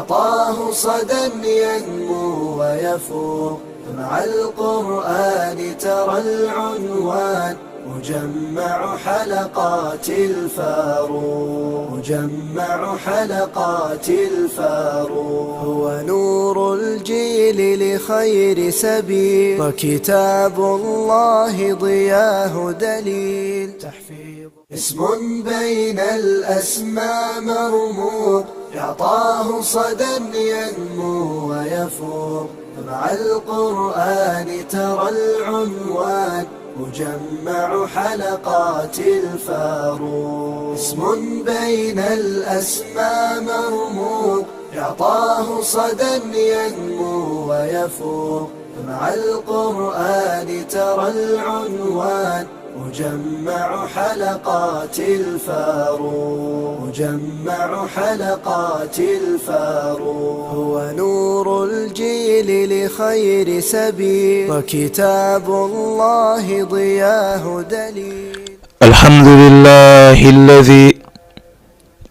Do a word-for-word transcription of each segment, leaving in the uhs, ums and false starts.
أعطاه صدى ينمو ويفوق، مع القرآن ترى العنوان، مجمع حلقات الفاروق، مجمع حلقات الفاروق، هو نور الجيل لخير سبيل، وكتاب الله ضياه دليل، تحفيظ اسم بين الأسماء مرموق، يعطاه صدى ينمو ويفوق، مع القرآن ترى العنوان، مجمع حلقات الفاروق، اسم بين الأسماء مرموق، يعطاه صدى ينمو ويفوق، مع القرآن ترى العنوان، مجمع حلقات الفاروق، مجمع حلقات الفاروق، هو نور الجيل لخير سبيل، وكتاب الله ضياه دليل. الحمد لله الذي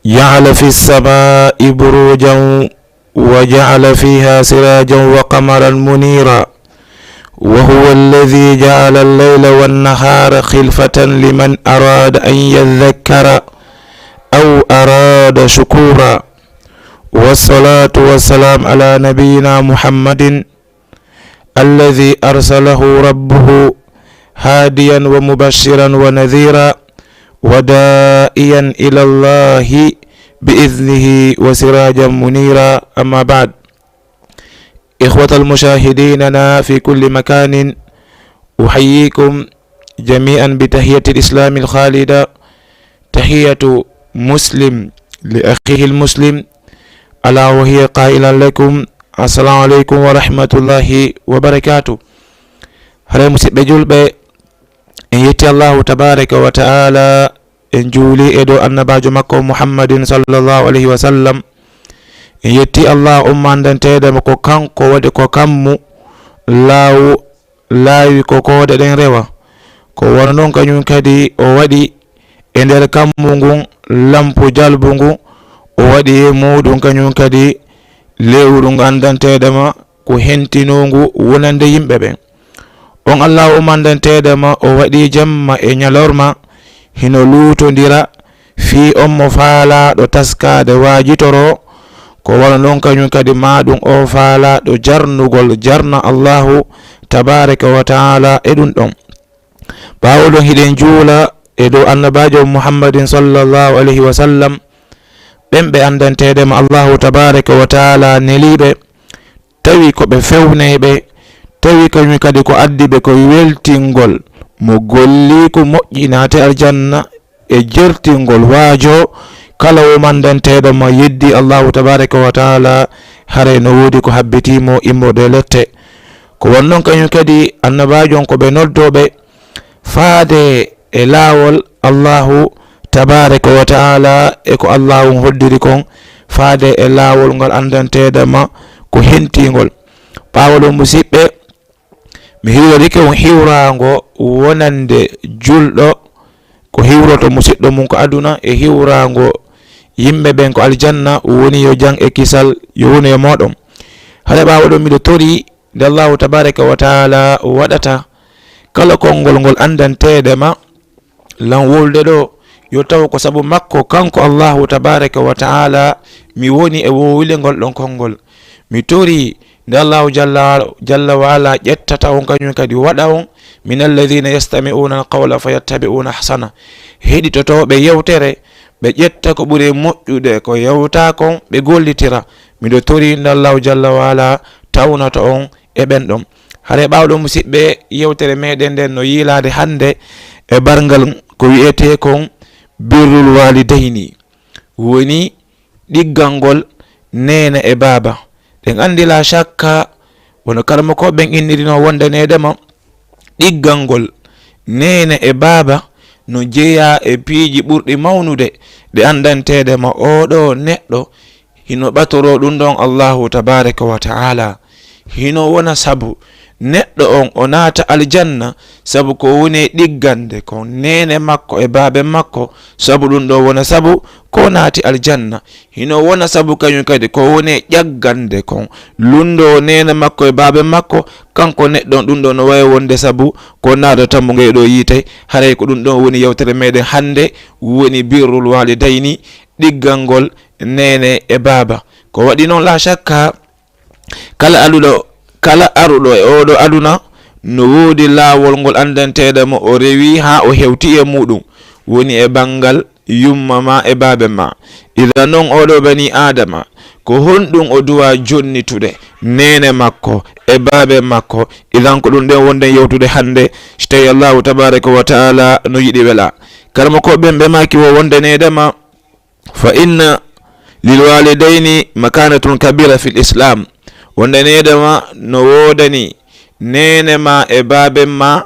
جعل في السماء بروجا وجعل فيها سراجا وقمرا منيرا، وهو الذي جعل الليل والنهار خلفة لمن أراد أن يذكر أو أراد شكورا. والصلاة والسلام على نبينا محمد الذي أرسله ربه هاديا ومبشرا ونذيرا وداعيا إلى الله بإذنه وسراجا منيرا. أما بعد، إخوة المشاهدين في كل مكان، أحييكم جميعا بتحية الإسلام الخالدة، تحية مسلم لأخيه المسلم، ألا وهي قائلا لكم: السلام عليكم ورحمة الله وبركاته. Haray, musiɓɓe julɓe, en yetti Allahu tabaraka wa ta'ala, en juuli e dow annabaajo makko Muhammadin sallallahu alayhi wa sallam. En yetti Allah ummandanteede mo ko kanko waɗi ko kammu laawu laawi ko koode ɗen rewa. Ko wano non kañum kadi o waɗi e nder kammu ngun lampu jalbu ngu, o waɗi e muuɗum kañum kadi lewru ngu anndanteede ma ko hentinoongu wonande yimɓe ɓen. On Allahu ummandanteede ma o waɗi jemma e ñalorma hino luutondira fii on mo faalaaɗo taskaade waajitoroo, ko wano non kañum kadi maaɗum o faalaaɗo jarnugol jarna Allahu tabaraka wa ta'ala e ɗum ɗon. Ɓaawo ɗon hiɗen juula e dow annabaajo Muhammadin sallallahu alayhi wa sallam, ɓen ɓe anndanteede ma Allahu tabaraka wa ta'ala neliiɓe, tawi ko ɓe fewneyɓe, tawi kañum kadi ko addi ɓe ko weltingol mo golliiko moƴƴi naate aljanna e jertingol waajo kala wo mandanteeɗo mo yeddi Allahu tabaraka wa ta'ala, haray no woodi ko habbitii mo immorde e lette. Ko won non kañum kadi annabaajo on ko ɓe noddooɓe faade e laawol Allahu tabaraka wa ta'ala e ko Allahu on hoddiri kon, faade e laawol ngal anndanteede ma ko hentingol. Ɓaawo ɗon, musiɓɓe, mi hiwrorike on hiwraango wonande julɗo, ko hiwroto musiɗɗo mum ko aduna, e hiwraango yimɓe ɓen ko aljanna, woni yo jam e kisal yo wonu e mooɗon. Hara ɓaawo ɗon, miɗo tori nde Allahu tabaraka wa ta'ala waɗata kala konngol ngol anndanteede ma lan wolde ɗo, yo taw ko sabu makko kanko Allahu tabaraka wa ta'ala mi woni e wowile ngol ɗon konngol. Mi tori nde Allahu jalla, jalla wa ala ƴettata on, kañum kadi waɗa on min alladhina yastami'una alqawla fayattabi'una ahsana, heɗitotooɓe yewtere, ɓe ƴetta ko ɓuri moƴƴude ko yewta kon, ɓe gollitira. Miɗo tori nde Allahu jalla wa ala tawnata on e ɓen ɗon. Hare ɓaawo ɗon, musiɓɓe, yewtere meɗen nden no yiilaade hannde e barngal ko wi'etee kon birrul walidayni, woni ɗiggangol neene e baaba. Ɗen anndi laa shakka, wano karamokooɓe ɓen innirino wonde needema, ɗiggangol neene e baaba no jeyaa e piiji ɓurɗi mawnude ɗe anndanteede ma ooɗo neɗɗo hino ɓatoroo ɗum ɗon Allahu tabaraka wa ta'ala. Hino wona sabu neɗɗo on o naata aljanna sabu ko woni e ɗiggande kon neene makko e baabe makko, sabu ɗum ɗo wona sabu ko o naati aljanna. Hino wona sabu kañum kadi ko woni e ƴaggande kon lunndoo neene makko e baabe makko, kanko neɗɗo on, ɗum ɗo no wayi wonde sabu ko naatata mo ngey ɗo yiite. Haray ko ɗum ɗon woni yewtere meɗen hannde, woni birrul walidayni, ɗiggangol neene e baaba. Ko waɗi noon, la shakka, kala aluɗo, kala aruɗo e oɗo aduna no woodi laawol ngol anndanteeɗo mo o rewi haa o hewti e muɗum, woni e banngal yumma ma e baabe ma. Idan noon, oɗo bani Aadama, ko honɗum o duwa jonnitude neene makko e baabe makko? Idan ko ɗum ɗen wonɗen yewtude hannde, so tawi Allahu tabaraka wa taala no yiɗi wela. Karamokooɓe ɓen ɓe maaki wo wonde needema, fa inna lil walidayni makanatun kabira fil islam. Wonde needema no woodani neene ma e baaben ma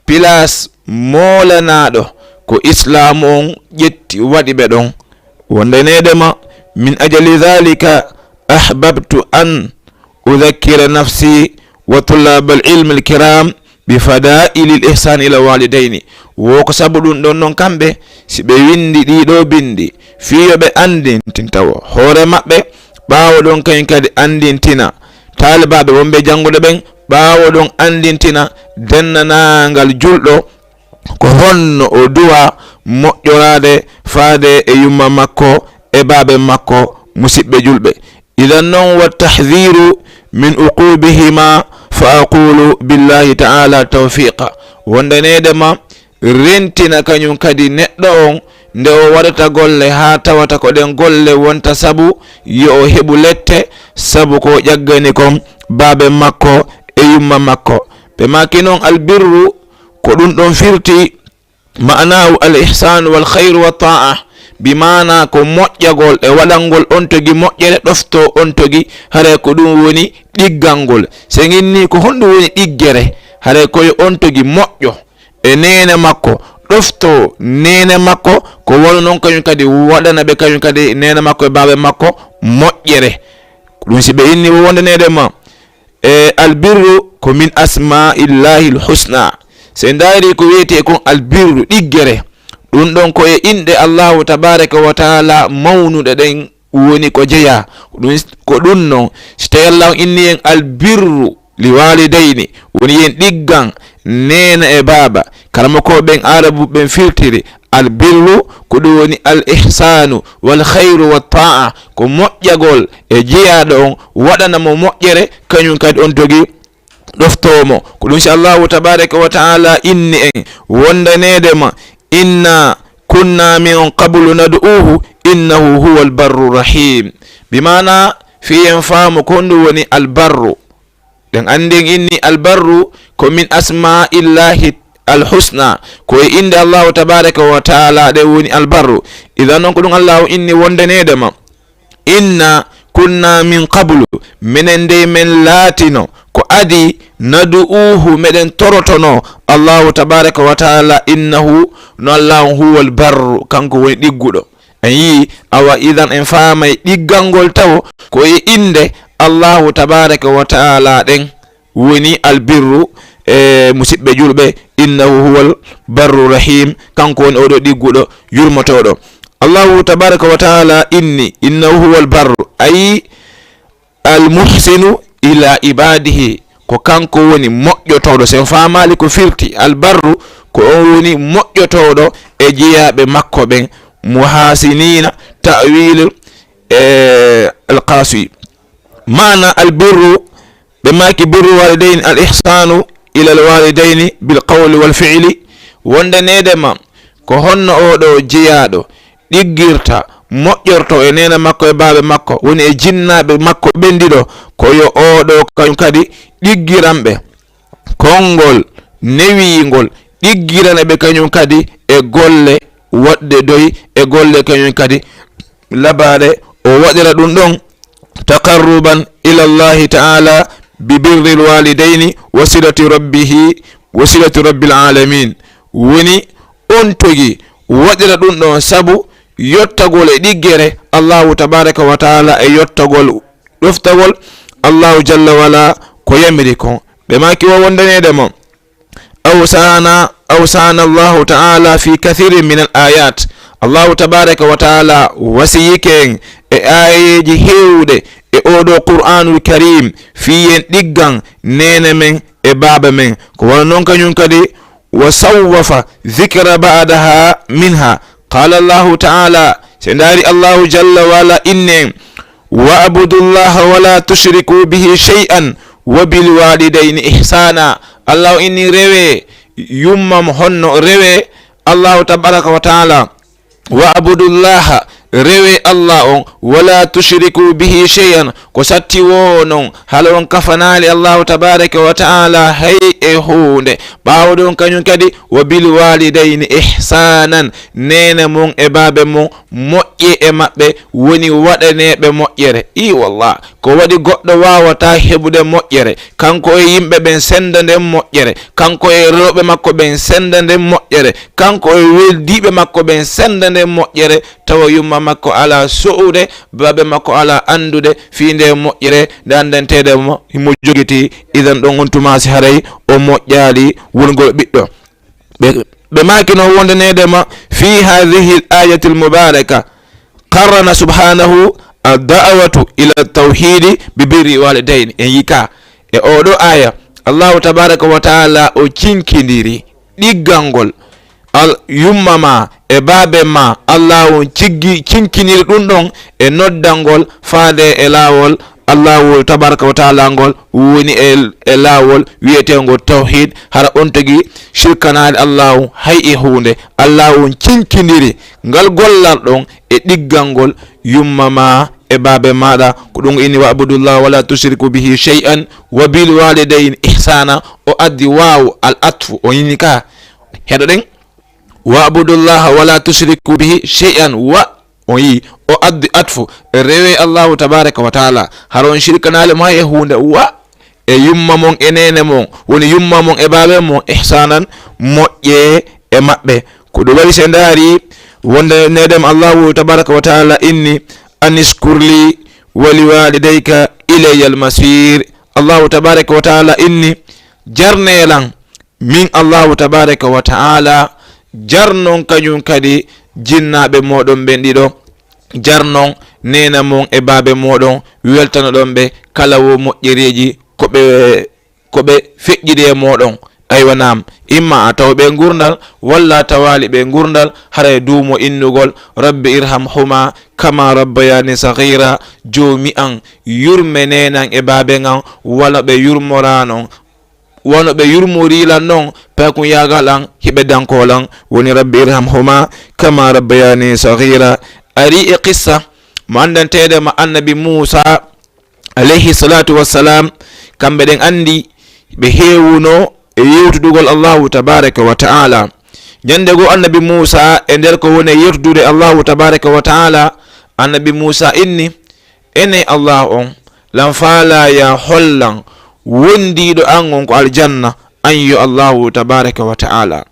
pilaas moolanaaɗo ko islaamu on ƴetti waɗi ɓe ɗon. Wonde needema, min ajali dhalika ahbabtu an udhakkira nafsi wa tullabal ilmi alkiram bi fadaili l ihsan ila walidayni. Wo ko sabu ɗum ɗon non kamɓe, si ɓe windi ɗiɗo bindi, fii yo ɓe anndintin tawo hoore maɓɓe, ɓaawo ɗon kañum kadi anndintina taalibaaɓe wonɓe janngude ɓen, ɓaawo ɗon anndintina dennanaangal julɗo ko honno o duwa moƴƴoraade faade e yumma makko e baabe makko, musiɓɓe julɓe. Idan non, wa tahdhiru min uqubihima, fa aqulu billahi taala tawfiqa. Wonde needema rentina kañum kadi neɗɗo on nde o waɗata golle haa tawata ko ɗen golle wonta sabu yo o heɓu lette, sabu ko o ƴaggani kon baabe makko e yumma makko. Ɓe maaki non albirru ko ɗum ɗon firti ma'anahu al ihsan wal khayr wa ta'a, bi maana ko moƴƴagol e waɗangol on togi moƴƴere, ɗofto on togi, haray ko ɗum woni ɗiggangol. So en inni ko honɗum woni ɗiggere, haray ko yo on togi moƴƴo e neene makko, ɗofto neene makko, ko wano non kañum kadi waɗana ɓe kañum kadi neene makko e baabe makko moƴƴere. Ko ɗum si ɓe inni wo wonde needema, e albirru ko min asma'illahi lhusna. So en ndaari ko wiyetee kon albirru, ɗiggere, ɗum ɗon ko e inɗe Allahu tabaraka wa taala mawnuɗe ɗen woni ko jeyaa. Ko ɗum, ko ɗum non, si tawi Allahu inni en albirru li walidayni, woni yen ɗiggan neene e baaba. Karamokooɓe ɓen Aarabu ɓen firtiri albirru ko ɗum woni al ihsanu wal khayru wa ta'a, ko moƴƴagol e jeyaaɗo on, waɗana mo moƴƴere, kañum kadi on togi ɗoftoo mo. Ko ɗum si Allahu tabaraka wa taala inni en wondaneede ma, inna kunna min qablu nad'uhu innahu huwal barru rahim. Bi maana, fii en faamu ko honɗum woni albarru. Ɗen anndi en inni albarru ko min asma'illahi alhusna, ko e innde Allahu tabaraka wa taala ɗen woni albarru. Idan non ko ɗum Allahu inni wondaneede ma, inna kunna min qablu, minen dey men laatino ko adii, nad'uuhu, meɗen torotono Allahu tabaraka wa taala, innahu, no Allahu huwal barru, kanko woni ɗigguɗo. En yii, awa idan en faamay ɗiggal ngol tawo ko e innde Allahu tabaraka wa taala ɗen woni albirru, e musiɓɓe julɓe, innahu huwal barru rahim, kanko woni oɗo ɗigguɗo yurmotooɗo. Allahu tabaraka wa taala inni, innahu huwal barru, ayi almuhsinu ila ibadihi, ko kanko woni moƴƴotooɗo. So en faamaali ko firti albarru, ko on woni moƴƴotooɗo e jeyaaɓe makko ɓen, muhasinina, ta'wil, e alqaswi. Maana albirru, ɓe maaki birru walidayni al ihsanu ila al walidayni bil qawli wal fi'li, wondaneede ma ko honno oɗo jeyaaɗo ɗiggirta, moƴƴorto e neene makko e baaba makko, woni e jinnaaɓe makko ɓen ɗiɗo, ko yo oɗo kañum kadi ɗiggiran ɓe konngol newiingol, ɗiggirana ɓe kañum kadi e golle woɗɗe doy, e golle kañum kadi labaaɗe, o waɗira ɗum ɗon taqarruban ila Allahi taala bi birri lwalidayni wa silati rabbihi, wa silati rabbil alamin. Woni on togi waɗira ɗum ɗon sabu yottagol e ɗiggere Allahu tabaraka wa taala, e yottagol ɗoftagol Allahu jalla wala ko yamiri kon. Ɓe maaki o wondaneede mo. Awsana, awsana Allahu ta'ala fi kathirin min al ayat. Allahu tabaraka wa ta'ala wasiyike en e aayeeji heewuɗe e oɗo Qur'anul Karim, fii en ɗiggan neene men e baaba men. Ko wano non kañum kadi, wa sawwafa dhikra ba'daha minha. Qala Allahu ta'ala, se ndaari Allahu jalla wa ala inni en, "Wa'budu llaha wa la tushriku bihi shay'an wa bil walidayni ihsana." Allahu inni rewe yummam honno rewe Allahu tabaraka wa ta'ala. "Wa'budu llaha," rewe Allah on, "wa la tushriku bihi shay'an," ko satti wo non, hala on kafanaali Allahu tabaraka wa ta'ala hay e huunde. Ɓaawo ɗon kañum kadi, "wa bil walidayni ihsanan," neene mon e baabe mon moƴƴe e maɓɓe, woni waɗaneeɓe moƴƴere. I wallah, ko waɗi goɗɗo waawata heɓude moƴƴere, kanko e yimɓe ɓen senda nden moƴƴere, kanko e rewɓe makko ɓen senda nden moƴƴere, kanko e weldiiɓe makko ɓen senda nden moƴƴere, tawa yumma makko alaa so'ude, baabe makko alaa anndude fii nde moƴƴere nde anndanteede mo, himo jogiti, idan ɗon on tuma si haray o moƴƴaali wongol ɓiɗɗo. Ɓe, ɓe maaki non wondaneede ma, "Fi hadhihi al-ayati al-mubaraka qarrana subhanahu ad-da'watu ila at-tawhidi bi birri walidayni." En yii ka e oɗo aya, Allahu tabaraka wa ta'ala o cinkindiri ɗiggangol al-, yumma ma e baabe ma, Allah on ciggi, cinkiniri ɗum ɗon e noddangol faade e laawol Allahu tabaraka wa ta'ala ngol, woni e, e laawol wi'eteengol tawhid, hara on tigi shirkanaade Allahu hay e huunde. Allahu on cinkindiri ngal gollal ɗon e ɗiggangol yumma ma e baabe maɗa. Ko ɗum inni, "Wa'budullaha wa la tushriku bihi shay'an wa bil walidayni ihsana." O addi waawu al atfu, o inni ka. Heɗoɗen? "Wa'budullaha wa la tushriku bihi shay'an wa," o yi, o addi atfu, rewe Allahu tabaraka wa ta'ala, hara on shirkanaali mo hay e huunde, wa e yumma mon e neene mon, woni yumma mon e baabe mon, ihsanan, moƴƴe e maɓɓe. Ko ɗum waɗi se ndaari wonde neɗen Allahu tabaraka wa ta'ala inni, "Anishkur li wa liwalidayka ilayya al-masir." Allahu tabaraka wa ta'ala inni, "Jarne lan, min Allahu tabaraka wa ta'ala, jarnon kañum kadi jinnaaɓe moɗon ɓen ɗiɗo, jarnon neena mon e baabe moɗon, weltanoɗon ɓe kala wo moƴƴereeji ko ɓe, ko ɓe feƴƴidi e moɗon." Aywa, naam, imma a taw ɓe ngurnal, walla a tawaali ɓe ngurnal, haray duumo innugol, "Rabbi irhamhuma kama rabbayani saghira." Joomi an, yurme neenan e baabe ngan, wano ɓe yurmoranon, wano ɓe yurmorii lan non, paakunyaagal an, hiɓe dankoo lan, woni, "Rabbi irhamhuma kama rabbayani saghira." Ari e qissa mo anndanteede ma annabi Muusa, alayhi salatu wassalam, kamɓe ɗen anndi ɓe heewuno e yewtudugol Allahu tabaraka wa ta'ala. Ñande goo annabi Muusa e nder ko woni e yewtudude Allahu tabaraka wa ta'ala, annabi Muusa inni, "Ene Allah on, lan faalaa ya hollan wondiiɗo an on ko aljanna, an yo Allahu tabaraka wa ta'ala."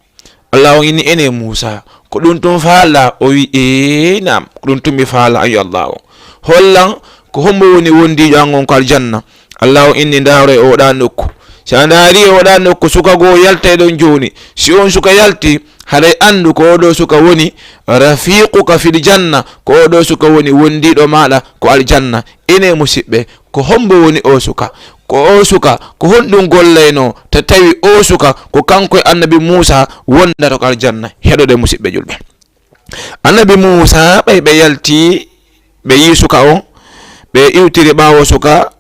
Allah on inni, "Ene Muusa, ko ɗum tun faalaa?" O wi, "Ee, naam, ko ɗum tun mi faalaa, an yo Allah on. Hollan ko hombo woni wondiiɗo an on ko aljanna?" Allah on inni, "Ndaaro e oɗa nokku." Si a ndaari e oɗa nokku, suka goo yalta e ɗon jooni. Si on suka yalti, haray anndu ko oɗo suka woni rafiquka fil janna, ko oɗo suka woni wondiiɗo maɗa ko aljanna. Ene musiɓɓe, ko hombo woni o suka? Ko o suka, ko honɗum gollayno, ta tawi o suka ko kanko e annabi Muusa wondata ko aljanna? Heɗoɗe musiɓɓe julɓe. Annabi Muusa, ɓay ɓe yalti, ɓe yii suka on, ɓe iwtiri ɓaawo suka,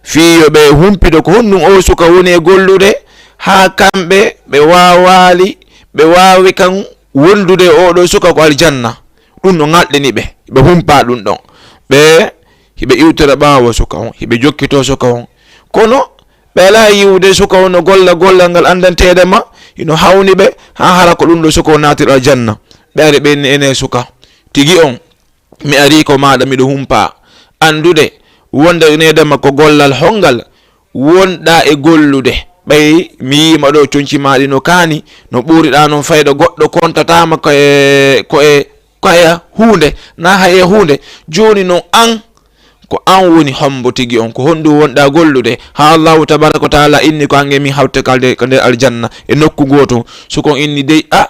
fii yo ɓe humpito ko honɗum o suka woni e gollude, haa kamɓe ɓe waawaali, ɓe waawi kan wondude e oɗo suka ko aljanna. Ɗum no ŋalɗini ɓe, ɓe humpa ɗum ɗon. Ɓe hiɓe iwtora ɓaawo suka on, hiɓe jokkito suka on. Kono ɓe alaa yiwude suka on no golla gollal ngal anndanteede ma, hino hawni ɓe, haa hara ko ɗum ɗo suka on naatira aljanna. Ɓe ari ɓe inni, "Ene suka, tigi on, mi arii ko maaɗa, miɗo humpa anndude wonde neede ma ko gollal hongal wonɗa e gollude. Ɓay mi yiima ɗo conci ma ɗi no kaani, no ɓuriɗa non fayda goɗɗo kontataama ko e, ko e, ko e huunde, na hay e huunde. Jooni non an, Ko an woni hombo tigi on, ko honɗum wonɗa gollude? Ha Allahu tabaraka wa taala inni ko an e min hawte kalde ko nder aljanna e nokku gooto. Suka on inni dey, a,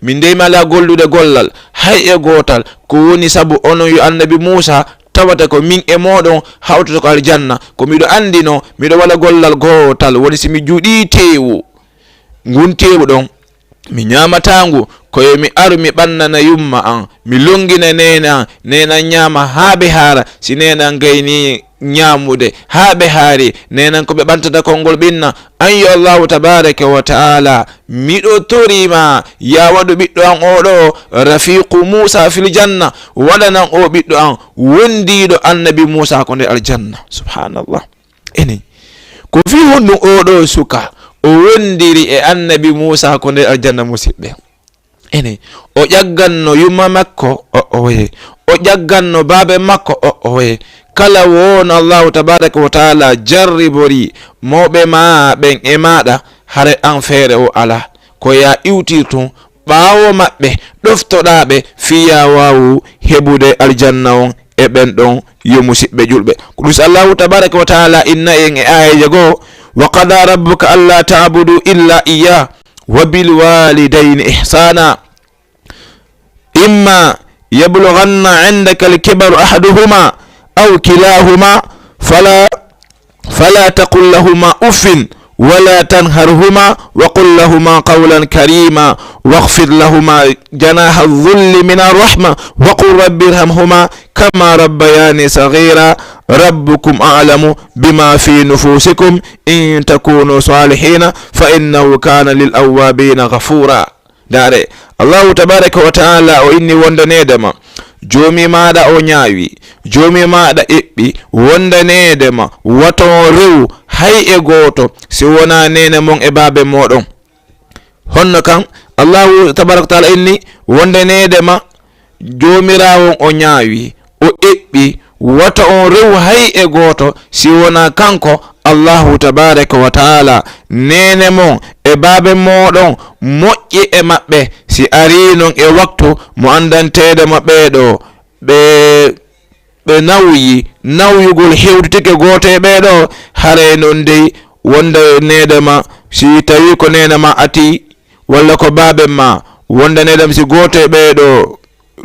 min dey mi ala gollude gollal hay e gootal. Ko woni sabu onon yo annabi Muusa tawata ko min e mooɗon hawtoto ko aljanna. Ko miɗo andino, miɗo waɗa gollal gootal, woni si mi juɗii teewu, ngun teewu ɗon, mi ñaamataa ngu, ko yo mi aru mi ɓannana yumma an, mi longina neene an, neene an ñaama haa ɓe haara, si neene an gayni ñaamude haa ɓe haari, neene an ko ɓe ɓantata konngol ɓinna. An yo Allahu tabaraka wa taala, miɗo tori ma, ya waɗu ɓiɗɗo an oo ɗoo rafiqu Muusa fil janna, waɗanan oo ɓiɗɗo an wondiiɗo annabi Muusa ko nder aljanna. Subhanallah. Ene, ko fii honɗum oo ɗoo suka o wondiri e annabi Muusa ko nder aljanna, musiɓɓe? Ene, o ƴagganno yumma makko, o oye. O ƴagganno baabe makko, o oye. Kala won Allahu tabaraka wa taala jarribori mawɓe ma ɓen e maaɗa, hare an feere o ala. Ko ya iwtir tun ɓaawo maɓɓe, ɗoftoɗaa ɓe fii ya waawu heɓude aljanna on e ɓen ɗon yo musiɓɓe ƴulɓe. Ko ɗum si Allahu tabaraka wa taala inna en e aayeeje goo, "Wa qada rabbuka alla ta'budu illa iyyah, wa bil walidayni ihsana. Imma yablughanna indaka al-kibara ahaduhuma aw kilahuma fala فلا تقل لهما أف ولا تنهرهما وقل لهما قولا كريما واخفض لهما جناح الذل من الرحمة وقل رب ارحمهما كما ربياني صغيرا ربكم أعلم بما في نفوسكم إن تكونوا صالحين فإنه كان للأوابين غفورا." Ndaare, Allahu tabaraka wa taala o inni wondaneede ma, joomi maaɗa o ñaawi, joomi maaɗa eɓɓi, wondaneede ma, wata on rewu hay e gooto, si wonaa neene mon e baabe mooɗon. Honno kan, Allahu tabaraka wa taala inni wondaneede ma, joomiraawo on o ñaawi, o eɓɓi, wata on rewu hay e gooto si wonaa kanko Allahu tabaraka wa taala. Neene mon e baabe mooɗon moƴƴi e maɓɓe, si arii non e waktu mo anndanteede ma ɓee ɗoo, ɓe, ɓe nawyi, nawyugol hewtitike gooto e ɓee ɗoo, haray non dey wondaneede ma, si tawii ko neene ma atii, walla ko baaben ma, wondaneede ma si gooto e ɓee ɗoo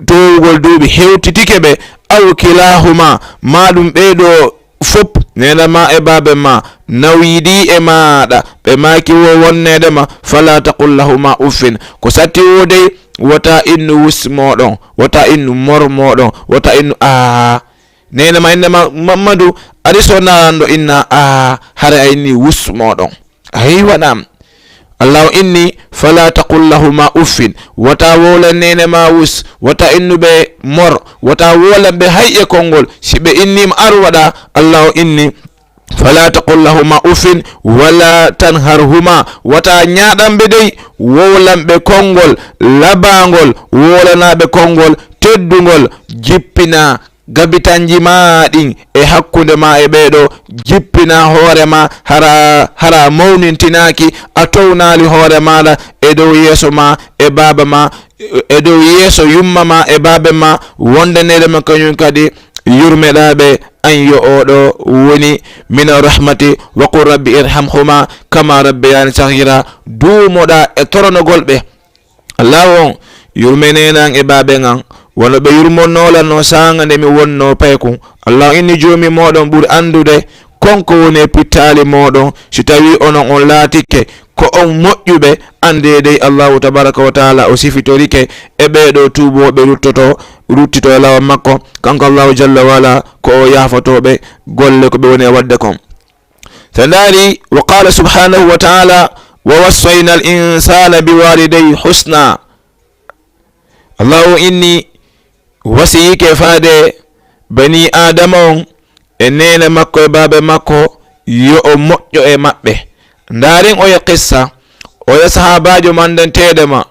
toowugol duuɓi hewtitike ɓe, aw kilahuma, maa ɗum ɓee ɗoo fop, neene ma e baaben ma, nawyidii e maaɗa, ɓe maaki wo wonneede ma, fala taqul lahuma uffin. Ko satti woo dey, wota innu wus mooɗon, wota innu mor mooɗon, wota innu aa. Neene ma inna ma Mammadu, ari so naanɗo inna aa, hare a inni wus mooɗon. Aywa, naam. Allahu inni, "Fala taqul lahuma uffin." Wata wowlan neene ma wus, wata innu ɓe mor, wata wowlan ɓe hay e konngol. Si ɓe innii ma ar waɗa, Allahu inni, "Fala taqul lahuma uffin, wala tanharhuma." Wata ñaaɗan ɓe dey, wowlan ɓe konngol labaangol, wowlanaa ɓe konngol teddungol, jippinaa gabitanji maa ɗin e hakkunde maa e ɓee ɗoo, jippinaa hoore maa, hara, hara mawnintinaaki, a townaali hoore maaɗa e dow yeeso maa e baaba maa, e dow yeeso yumma maa e baabe maa, wondaneede ma kañum kadi yurmeɗaa ɓe, an yo oo ɗoo woni mina rahmati, wa qul rabbi irhamhuma kama rabbayani saghira, duumoɗaa e toronogol ɓe. Allahu on, yurmenee nan e baabe ngan, wano ɓe yurmonoolan non saanga nde mi wonnoo paykun. Allahu inni Joomi mooɗon ɓuri anndude kon ko woni e pittaali mooɗon. Si tawii onon on laatike ko on moƴƴuɓe, anndee dey Allahu tabaraka wa taala o sifitorike e ɓee ɗoo tuubooɓe ruttoto, ruttito e laawol makko. Kanko Allahu jalla wa ala ko o yaafotooɓe golle ko ɓe woni e waɗde kon. Sen ndaari, wa qala subhanahu wa taala, "Wa wassayna al insana bi walidayhi husna." Allahu inni wasiyike faade bani Adama on e neene makko e baabe makko yo o moƴƴo e maɓɓe. Ndaaren oya qissa, oya sahaabaajo mandanteede ma,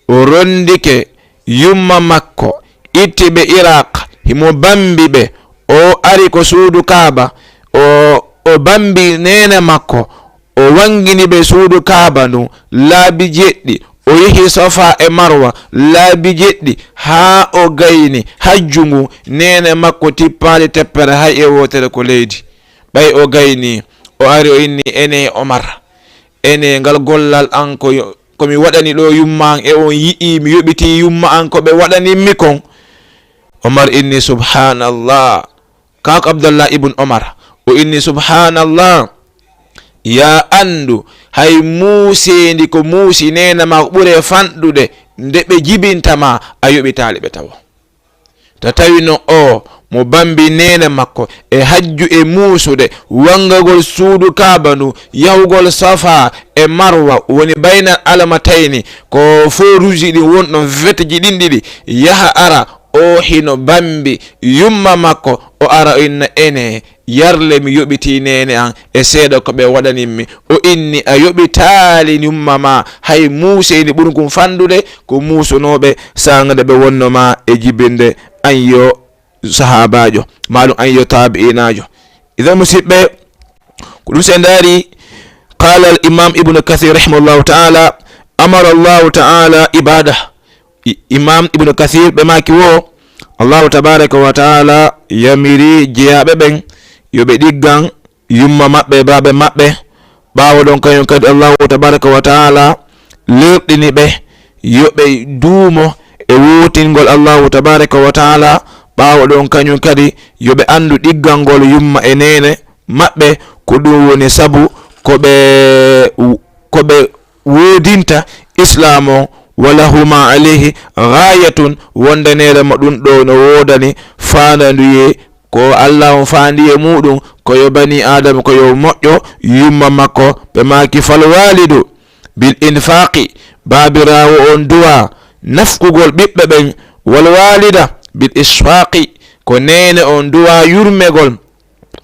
o rondike yumma makko, itti ɓe Iraq, himo bambi ɓe. O ari ko suudu Kaaba, o, o bambi neene makko, o wangini ɓe suudu Kaaba ndun laabi jeɗɗi, O yehi Safa e Marwa laabi jeɗɗi, haa o gayni hajju ngu, neene makko tippaali teppere hay e wootere ko leydi. Ɓay o gayni, o ari, o inni, "Ene Omar, ene ngal gollal an ko, ko mi waɗani ɗo yumma an, e on yi'i mi yoɓiti yumma an ko ɓe waɗanimmi kon?" Omar inni, "Subhanallah." Kaako Abdallah ibn Omar, o inni, "Subhanallah, ya anndu, hay muuseendi ko muusi neene ma ɓure fanɗude nde ɓe jibinta ma, a yoɓitaali ɓe tawo." Ta tawi no o mo bambi neene makko e hajju e muusude wangagol suudu Kaaba ndu, yahugol Safa e Marwa, woni baynal alamatayni, ko fooruuji ɗin wonɗon, fetiji ɗin ɗiɗi, yaha ara, o hino bambi yumma makko, o ara o inna, "Ene, yarle mi yoɓiti neene an e seeɗa ko ɓe waɗanimmi." O inni, "A yoɓitaali yumma ma hay muuseendi ɓuri kun fanɗude ko muusunooɓe saanga nde ɓe wonno ma e jibinde an yo sahaabaajo, maa ɗum an yo taabi'inaajo." Idan, musiɓɓe, ko ɗum si en ndaari, qaala al imam Ibnu Kathir rahimahullahu taala, amara Allahu taala ibadah. I-, imam Ibnu Kathir ɓe maaki wo, Allahu tabaraka wa taala yamiri jeyaaɓe ɓen yo ɓe ɗiggan yumma maɓɓe e baaɓe maɓɓe. Ɓaawo ɗon, kañum kadi Allahu tabaraka wa taala lerɗini ɓe yo ɓe duumo e wootingol Allahu tabaraka wa taala. Ɓaawo ɗon, kañum kadi yo ɓe anndu ɗiggangol yumma e neene maɓɓe, ko ɗum woni sabu ko ɓe, ko ɓe woodinta Islaam on, "wa lahu ma alayhi ghayatun", wonde neene mo ɗum ɗo no woodani faandanduye, ko Allah on faandi e muɗum, ko yo bani Aadama, ko yo moƴƴo yumma makko. Ɓe maaki, "Fal walidu bil infaqi", baabiraawo on duwa nafkugol ɓiɓɓe ɓen, "wal walida bil isfaqi", ko neene on duwa yurmegol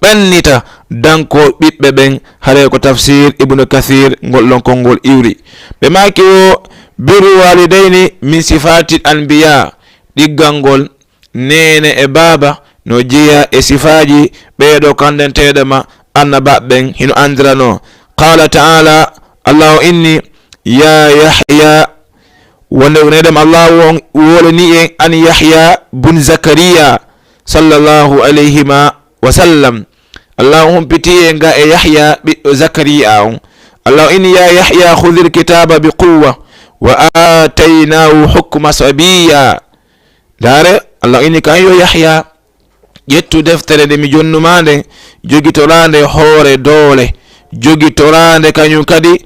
ɓannita danko ɓiɓɓe ɓen. Haray ko tafsir Ibnu Kathir ngol ɗon konngol iwri. Ɓe maaki wo, "Birru walidayni min sifatil anbiya", ɗiggangol neene e baaba no jeya e sifaaji ɓeeɗo kandanteeɗo ma annabaaɓe ɓen hino anndirano. Qaala taala, Allah o inni, "Ya Yahya", wonde neɗɗo Allahu on wolani en an Yahya bun Zakariya, sallallahu alayhima wa sallam. Allahu humpiti en ga e Yahya ɓiɗɗo Zakariya on. Allahu inni, "Ya Yahya, khudhil kitaba bi quwwa wa ataynahu hukma sabiyya." Ndaare, Allahu inni kan, "Yo Yahya, ƴettu deftere nde mi jonnuma nden, jogitoraa nde hoore doole, jogitoraa nde kañum kadi."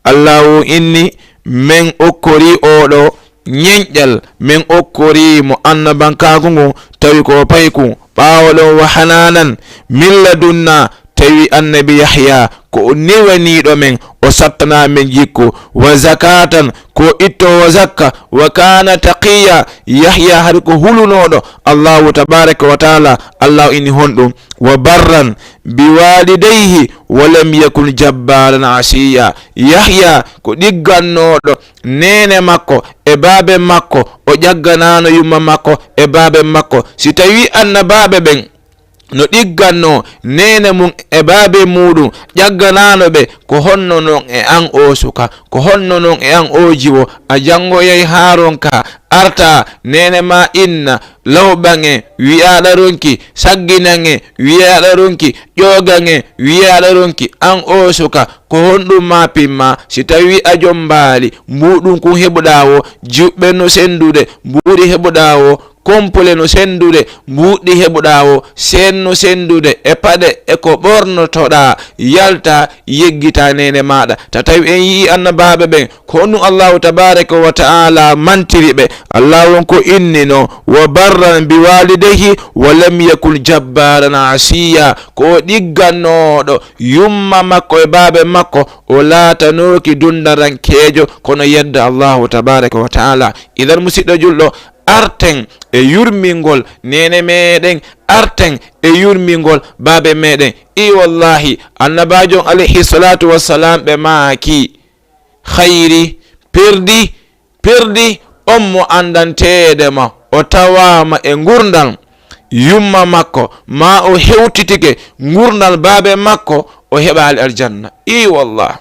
Allahu inni, "Men okkori oɗo ñenƴal, men okkori mo annabankaaku ngun, tawi ko o payku. Ɓaawo ɗon, wa hananan min ladunna", tawi annabi Yahya ko o newaniiɗo men, o sattana men jikku. "Wa zakatan", ko ittoowo zakka. "Wa kana taqiya", Yahya hari ko hulunooɗo Allahu tabaraka wa taala. Allahu inni honɗum? "Wa barran bi walidayhi wa lam yakun jabbaran asiya." Yahya ko ɗiggannooɗo neene makko e baabe makko, o ƴagganaano yumma makko e baabe makko. Si tawi annabaaɓe ɓen no ɗigganno neene mum e baabe muɗum, ƴagganaano ɓe, ko honno non e an o suka, ko honno non e an o jiwo? A janngoyay haaron ka, arta neene ma inna, lawɓan e, wi'aaɗa ronki, sagginan e, wi'aaɗa ronki, ƴoogan e, wi'aaɗa ronki, an o suka, ko honɗum ma pimma? Si tawi a jombaali, mbuuɗum kun heɓuɗaa wo, juɓɓe no senndude, mbuuɗi heɓuɗaa wo, kompule no senndude, mbuuɗi heɓuɗaa wo, seen no senndude, e paɗe, e ko ɓornotoɗaa, yalta, yeggita neene maaɗa. Ta tawi en yi'i annabaaɓe ɓen, ko honɗum Allahu tabaraka wa taala mantiri ɓe? Allahu on ko innino, "Wa barran bi walidayhi wa lam yakun jabbaran asiya." Ko o ɗiggannooɗo yumma makko e baabe makko, o laatanooki dundarankeejo, kono yedda Allahu tabaraka wa taala. Idan, musiɗɗo julɗo, arten e yurmingol neene meɗen, arten e yurmingol baabe meɗen. I wallahi, annabaajo on alayhi salatu wassalam ɓe maaki, "Khayri, perdi, perdi on mo anndanteede ma, o tawaama e ngurndan yumma makko, ma o hewtitike ngurndan baabe makko, o heɓaali aljanna." I wallah.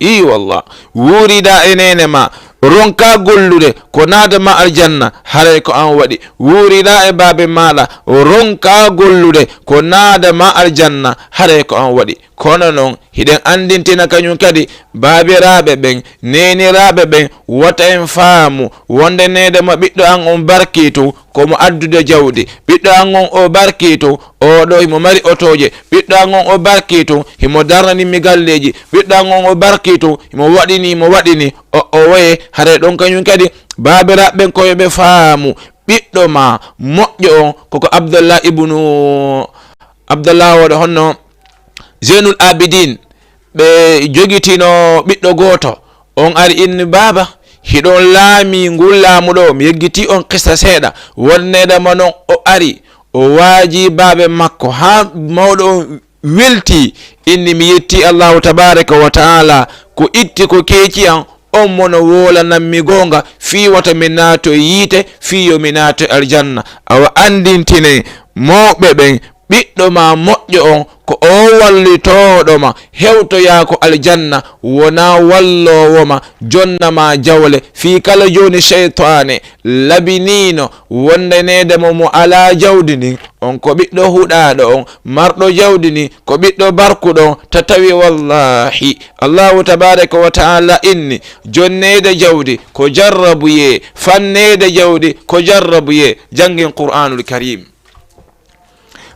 Ii wallah, wuuriɗaa e neene ma, ronkaa gollude ko naada ma aljanna, haray ko an waɗi. Wuuriɗaa e baabe maaɗa, ronkaa gollude ko naada ma aljanna, haray ko an waɗi. Kono non, hiɗen anndintina kañum kadi baabiraaɓe ɓen, neeniraaɓe ɓen, wota en faamu wonde neene ma ɓiɗɗo an on barkii tun, ko mo addude jawdi. Ɓiɗɗo an on o barkii tun, oo ɗoo himo mari otooje. Ɓiɗɗo an on o barkii tun, himo darnani mi galleeji. Ɓiɗɗo an on o barkii tun, himo waɗini, himo waɗini. O, o waye, haray ɗon kañum kadi, baabiraaɓe ɓen ko yo ɓe faamu. Ɓiɗɗo ma moƴƴo on, koko Abdallah ibnu, Abdallah o ɗoo honno Zeynul Abidin, ɓe jogitino ɓiɗɗo gooto. On ari inni, "Baaba, hiɗon laami ngun laamu ɗoo, mi yeggitii on qissa seeɗa." Wonneede ma non o ari, o waajii baabe makko, haa mawɗo on weltii, inni, "Mi yettii Allahu tabaaraka wa taala, ko itti ko keeci an, on mo no woolanammi goonga, fii wota mi naato yiite, fii yo mi naato aljanna." Awa anndintinen mawɓe ɓen, ɓiɗɗo ma moƴƴo on, ko o wallitooɗo ma, hewtoyaa ko aljanna, wonaa walloowo ma, jonna ma jawle. Fii kala jooni, seytaane labiniino wonde neede mo mo alaa jawdi ndin, on ko ɓiɗɗo huɗaaɗo on, marɗo jawdi ndin, ko ɓiɗɗo barkuɗo on, ta tawi wallaahi, Allahu tabaaraka wa taala inni, jonneede jawdi ko jarrabuyee, fanneede jawdi ko jarrabuyee. Janngin Qur'aanul Kariim.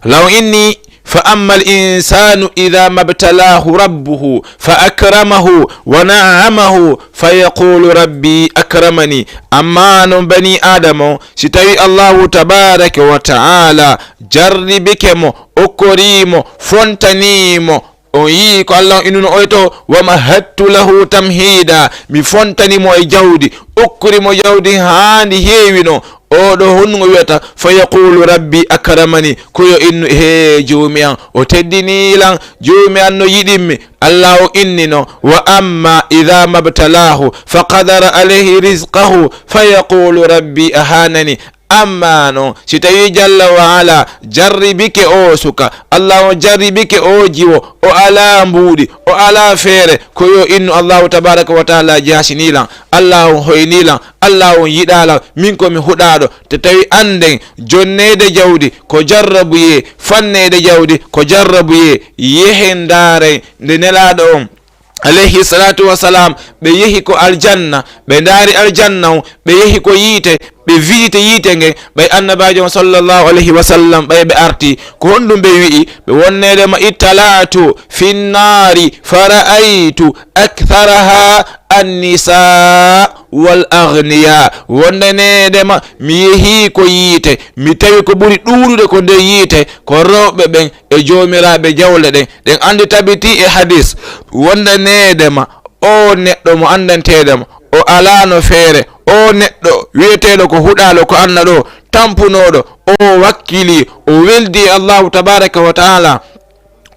Law inni, "Fa amma al-insaanu idha mabtalahu rabbuhu fa akramahu wa na'amahu fa yaqulu rabbi akramani." Amma non bani Aadama on, si tawi Allahu tabaaraka wa ta'ala jarribike mo, okkorii mo, fontaninii mo, on yii ko Allah on innuno oy to, "Wa mahattu lahu tamhida." Mi fontani mo e jawdi, okkuri mo jawdi haa ndi heewi non. Oo ɗoo honɗun o wi'ata? "Fa yaqulu rabbi akramani." Ko yo innu, "Hee, Joomi an, o teddinii lan. Joomi an no yiɗimmi." Allah o inni non, "Wa amma idha mabtalahu fa qadara alayhi rizqahu fa yaqulu rabbi ahanani." Amma non, si tawii jalla wa ala jarribike oo suka, Allah on jarribike oo jiwo, o alaa mbuuɗi, o alaa feere, ko yo innu Allahu tabaaraka wa taala jaasinii lan, Allah on hoynii lan, Allah on yiɗaa lan, min ko mi huɗaaɗo. Te tawi annden jonneede jawdi ko jarrabuyee, fanneede jawdi ko jarrabuyee. Yehen ndaaren nde Nelaaɗo on alayhi salatu wassalam, ɓe yehi ko aljanna, ɓe ndaari aljanna on, ɓe yehi ko yiite, ɓe visite yiite ngen, ɓay annabaajo on sallallahu alayhi wa sallam, ɓay ɓe arti, ko honɗum ɓe wi'i? Ɓe wonneede ma, "Ittala'tu fi nnaari fa ra'aytu aktharaha annisa wal aghniya." Wonneede ma, mi yehi ko yiite, mi tawi ko ɓuri ɗuuɗude ko nder yiite, ko rewɓe ɓen e joomiraaɓe jawle ɗen. Ɗen anndi tabitii e hadis, wondaneede ma, o neɗɗo mo anndanteede ma, o alaano feere, o neɗɗo wi'eteeɗo ko huɗaalo ko anna ɗo, tampunooɗo, o wakkilii, o weldi e Allahu tabaaraka wa taala,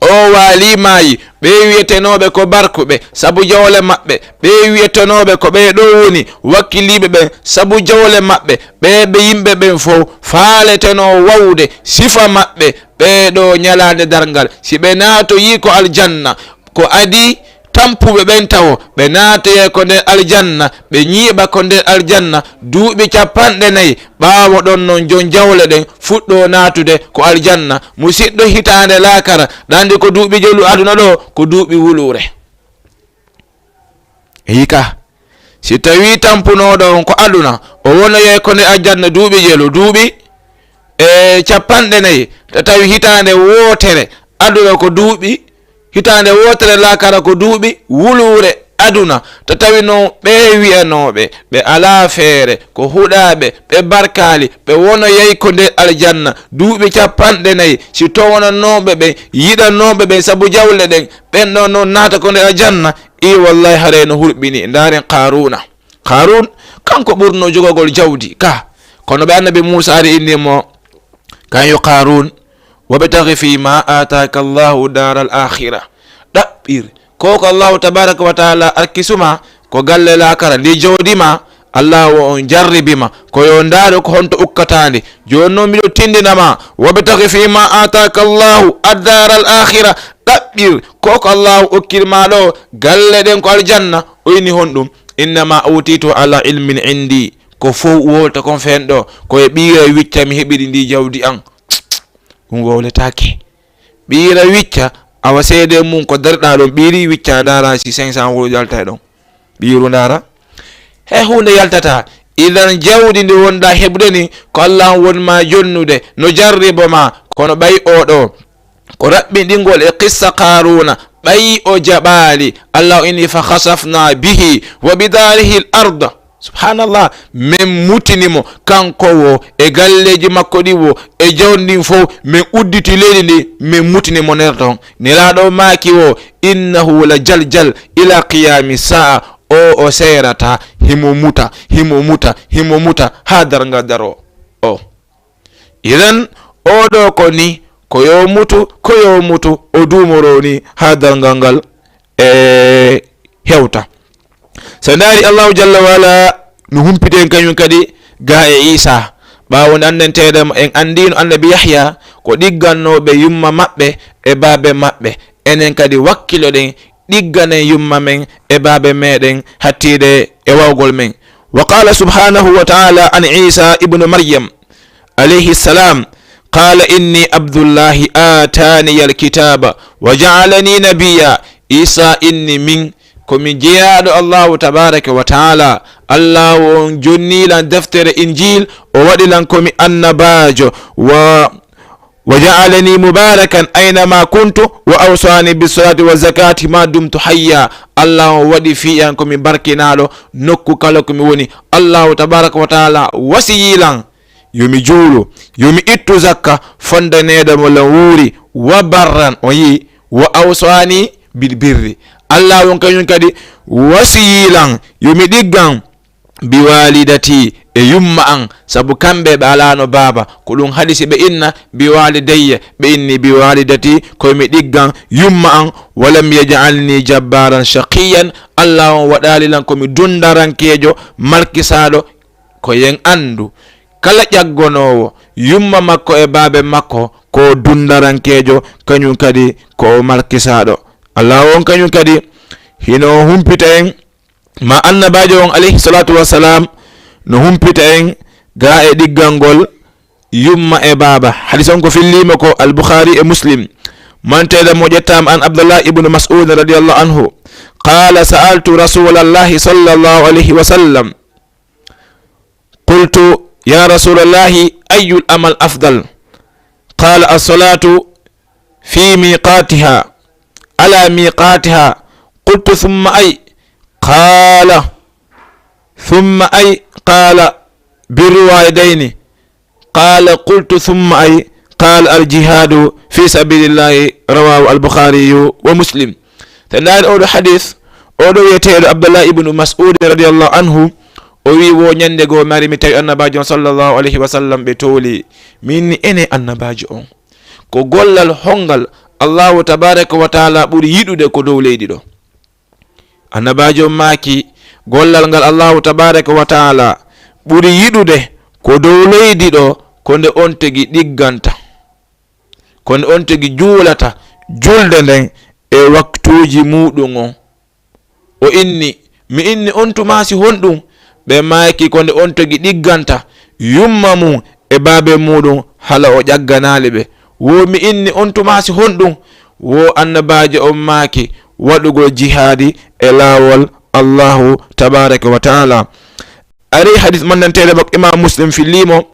o waalii maayi, ɓe wi'etenooɓe ko barkuɓe sabu jawle maɓɓe, ɓe wi'etenooɓe ko ɓee ɗoo woni wakkiliiɓe ɓen sabu jawle maɓɓe, ɓee ɓe yimɓe ɓen fow faaletenoo wawde sifa maɓɓe, ɓee ɗoo ñalaande darngal, si ɓe naatoyii ko aljanna, ko adii tampuɓe ɓen tawo, ɓe naatoyay ko nder aljanna, ɓe ñiiɓa ko nder aljanna duuɓi capanɗe nayi, ɓaawo ɗon non jon jawle ɗen fuɗɗoo naatude ko aljanna. Musiɗɗo, hitaande laakara, ɗa anndi ko duuɓi jelu aduna ɗoo, ko duuɓi wuluure. Eyi ka, si tawii tampunooɗo on ko aduna, o wonoyay ko nder aljanna duuɓi jelu, duuɓi e capanɗe nayi, ta tawi hitaande wootere aduna ko duuɓi, hitaande wootere laakara ko duuɓi wuluure aduna, ta tawi non ɓee wi'anooɓe ɓe alaa feere, ko huɗaaɓe, ɓe barkaali, ɓe wonoyay ko nder aljanna duuɓi capanɗe nayi, si townanooɓe ɓen, yiɗanooɓe ɓen sabu jawle ɗen, ɓen ɗon non naata ko nder aljanna. I wallahi, haray no hurɓini. Ndaaren Qaaruuna. Qaaruun, kanko ɓurnoo jogagol jawdi ka. Kono ɓe annabi Muusaa ari inni mo, kan yo Qaaruun, "Wabtaghi fii maa aataaka Allaahu daaral aakhira." Ɗaɓɓir ko ko Allaahu tabaaraka wa taala arkisu ma, ko galle laakara, ndi jawdi ma, Allaahu on jarribi ma, ko yo ndaaru ko honto ukkataandi. Jooni non miɗo tindina ma, "Wabtaghi fii maa aataaka Allaahu ad-daaral aakhira." Ɗaɓɓir Ɓir ko ko Allahu okkir ma ɗo, galle ɗen ko aljanna. O inni honɗum? Innama utitu ala ilmin indi. Ko fow wolta kon fen ɗo, ko e ɓiira wicca mi heɓiri ndi jawdi an. Ɗum wowletaake. Ɓiira wicca, awa seede mum ko darɗa ɗon, ɓiiri wicca, ndaara si cinq cents wuro yalta e ɗon. Ɓiiru ndaara. He huunde yaltata. Idan jawdi ndi wonɗa heɓude ni, ko Allah on woni ma jonnude, no jarribo ma, kono ɓay o ɗo. Ko raɓɓinɗingol e qissa Qaruna, ɓay o jaɓaali, Allah o inni, "Fa khasafna bihi wa bidarihi al-ard." Subhanallah, min mutini mo, kanko wo, e galleeji makko ɗi wo, e jawdi ndin fow, min udditi leydi ndi, min mutini mo nder ton. Nelaaɗo maaki wo, "Innahu la jaljal ila qiyami saa." O, o seerata, himo muta, himo muta, himo muta, haa darnga daro. O. Idan, oɗo ko ni, ko yo mutu, ko yo mutu, o duumoro ni, haa darngal ngal e hewta. So ndaari Allahu jalla wa ala no humpiten kañum kadi ga e Isa. Ɓaawo nde anndanteeɗen en anndino annabi Yahya ko ɗiggannooɓe yumma maɓɓe e baabe maɓɓe. Enen kadi wakkiloɗen ɗigganen yumma men e baabe meɗen hattiide e wawgol men. Wa qala subhanahu wa ta'ala an Isa ibnu Maryam alayhi salam, qala inni abdullahi atani alkitaba wa ja'alani nabiyya. Isa inni min ko mi jeyaaɗo Allahu tabaraka wa ta'ala. Allahu on jonnilan deftere Injil, o waɗilan ko mi annabaajo, wa wa ja'alani mubarakan aynama kuntu wa awsani bis salati wa zakati ma dumtu hayya. Allah on waɗi fii an ko mi barkinaaɗo nokku kala ko mi woni. Allahu tabaraka wa taala wasiyilan yo mi juulu, yo mi ittu zakka fondaneeɗo mo lan wuuri, wa barran, o yi, wa awsani bil birri. Allah on kañum kadi wasiyilan yo mi ɗiggan bi walidati, e yumma an, sabu kamɓe ɓe alaano baaba. Ko ɗum haɗi si ɓe inna bi walidayya, ɓe inni bi walidati, ko mi ɗiggan yumma an. Walam yaj'alni jabbaran shaqiyyan, Allah on waɗaali lan ko mi dundarankeejo, markisaaɗo. Ko yen anndu, kala ƴaggonoowo yumma makko e baabe makko, ko dundarankeejo, kañum kadi ko o markisaaɗo. Allah on kañum kadi hino humpita en ma annabaajo on alayhi salatu wassalam no humpita en ga e ɗiggangol yumma e baaba. Hadis on ko fillima ko Al-Bukhari e Muslim. Manteɗo mo ƴettama an Abdullah ibnu Mas'ud radiyallahu anhu. Qala sa'altu Rasulallahi sallallahu alayhi wa sallam. Qultu, ya Rasulallahi, ayyul amal afdal? Qala as-salatu fi miqatiha, ala miqatiha. Qultu, thumma ay? Qala, thumma ay? Qala, birru walidayni. Qala, qultu, thumma ay? Qala, al jihadu fi sabilillahi. Rawahu al Bukhariyu wa Muslim. Te ndaari oɗo hadis, oɗo wiyeteeɗo Abdullah ibnu Mas'ud radiyallahu anhu, o wi, wo ñande goo mari mi tawi annabaajo on sallallahu alayhi wa sallam ɓe tooli. Min ni ene annabaajo on. Ko gollal hongal Allahu tabaraka wa taala ɓuri yiɗude ko dow leydi ɗo? Annabaajo on maaki, gollal ngal Allahu tabaraka wa taala ɓuri yiɗude ko dow leydi ɗo, ko nde on tigi ɗigganta, ko nde on tigi juulata julde nden e waktuuji muuɗum on. O inni, mi inni on tuma si honɗum? Ɓe maaki, ko nde on tigi ɗigganta yumma mum e baabe muuɗum, hala o ƴagganaali ɓe. Wo mi inni on tuma si honɗum? Wo annabaajo on maaki, waɗugol jihaadi e laawol Allahu tabaraka wa taala. Ari hadis manndanteeɗo makko Imam Muslim fillimo,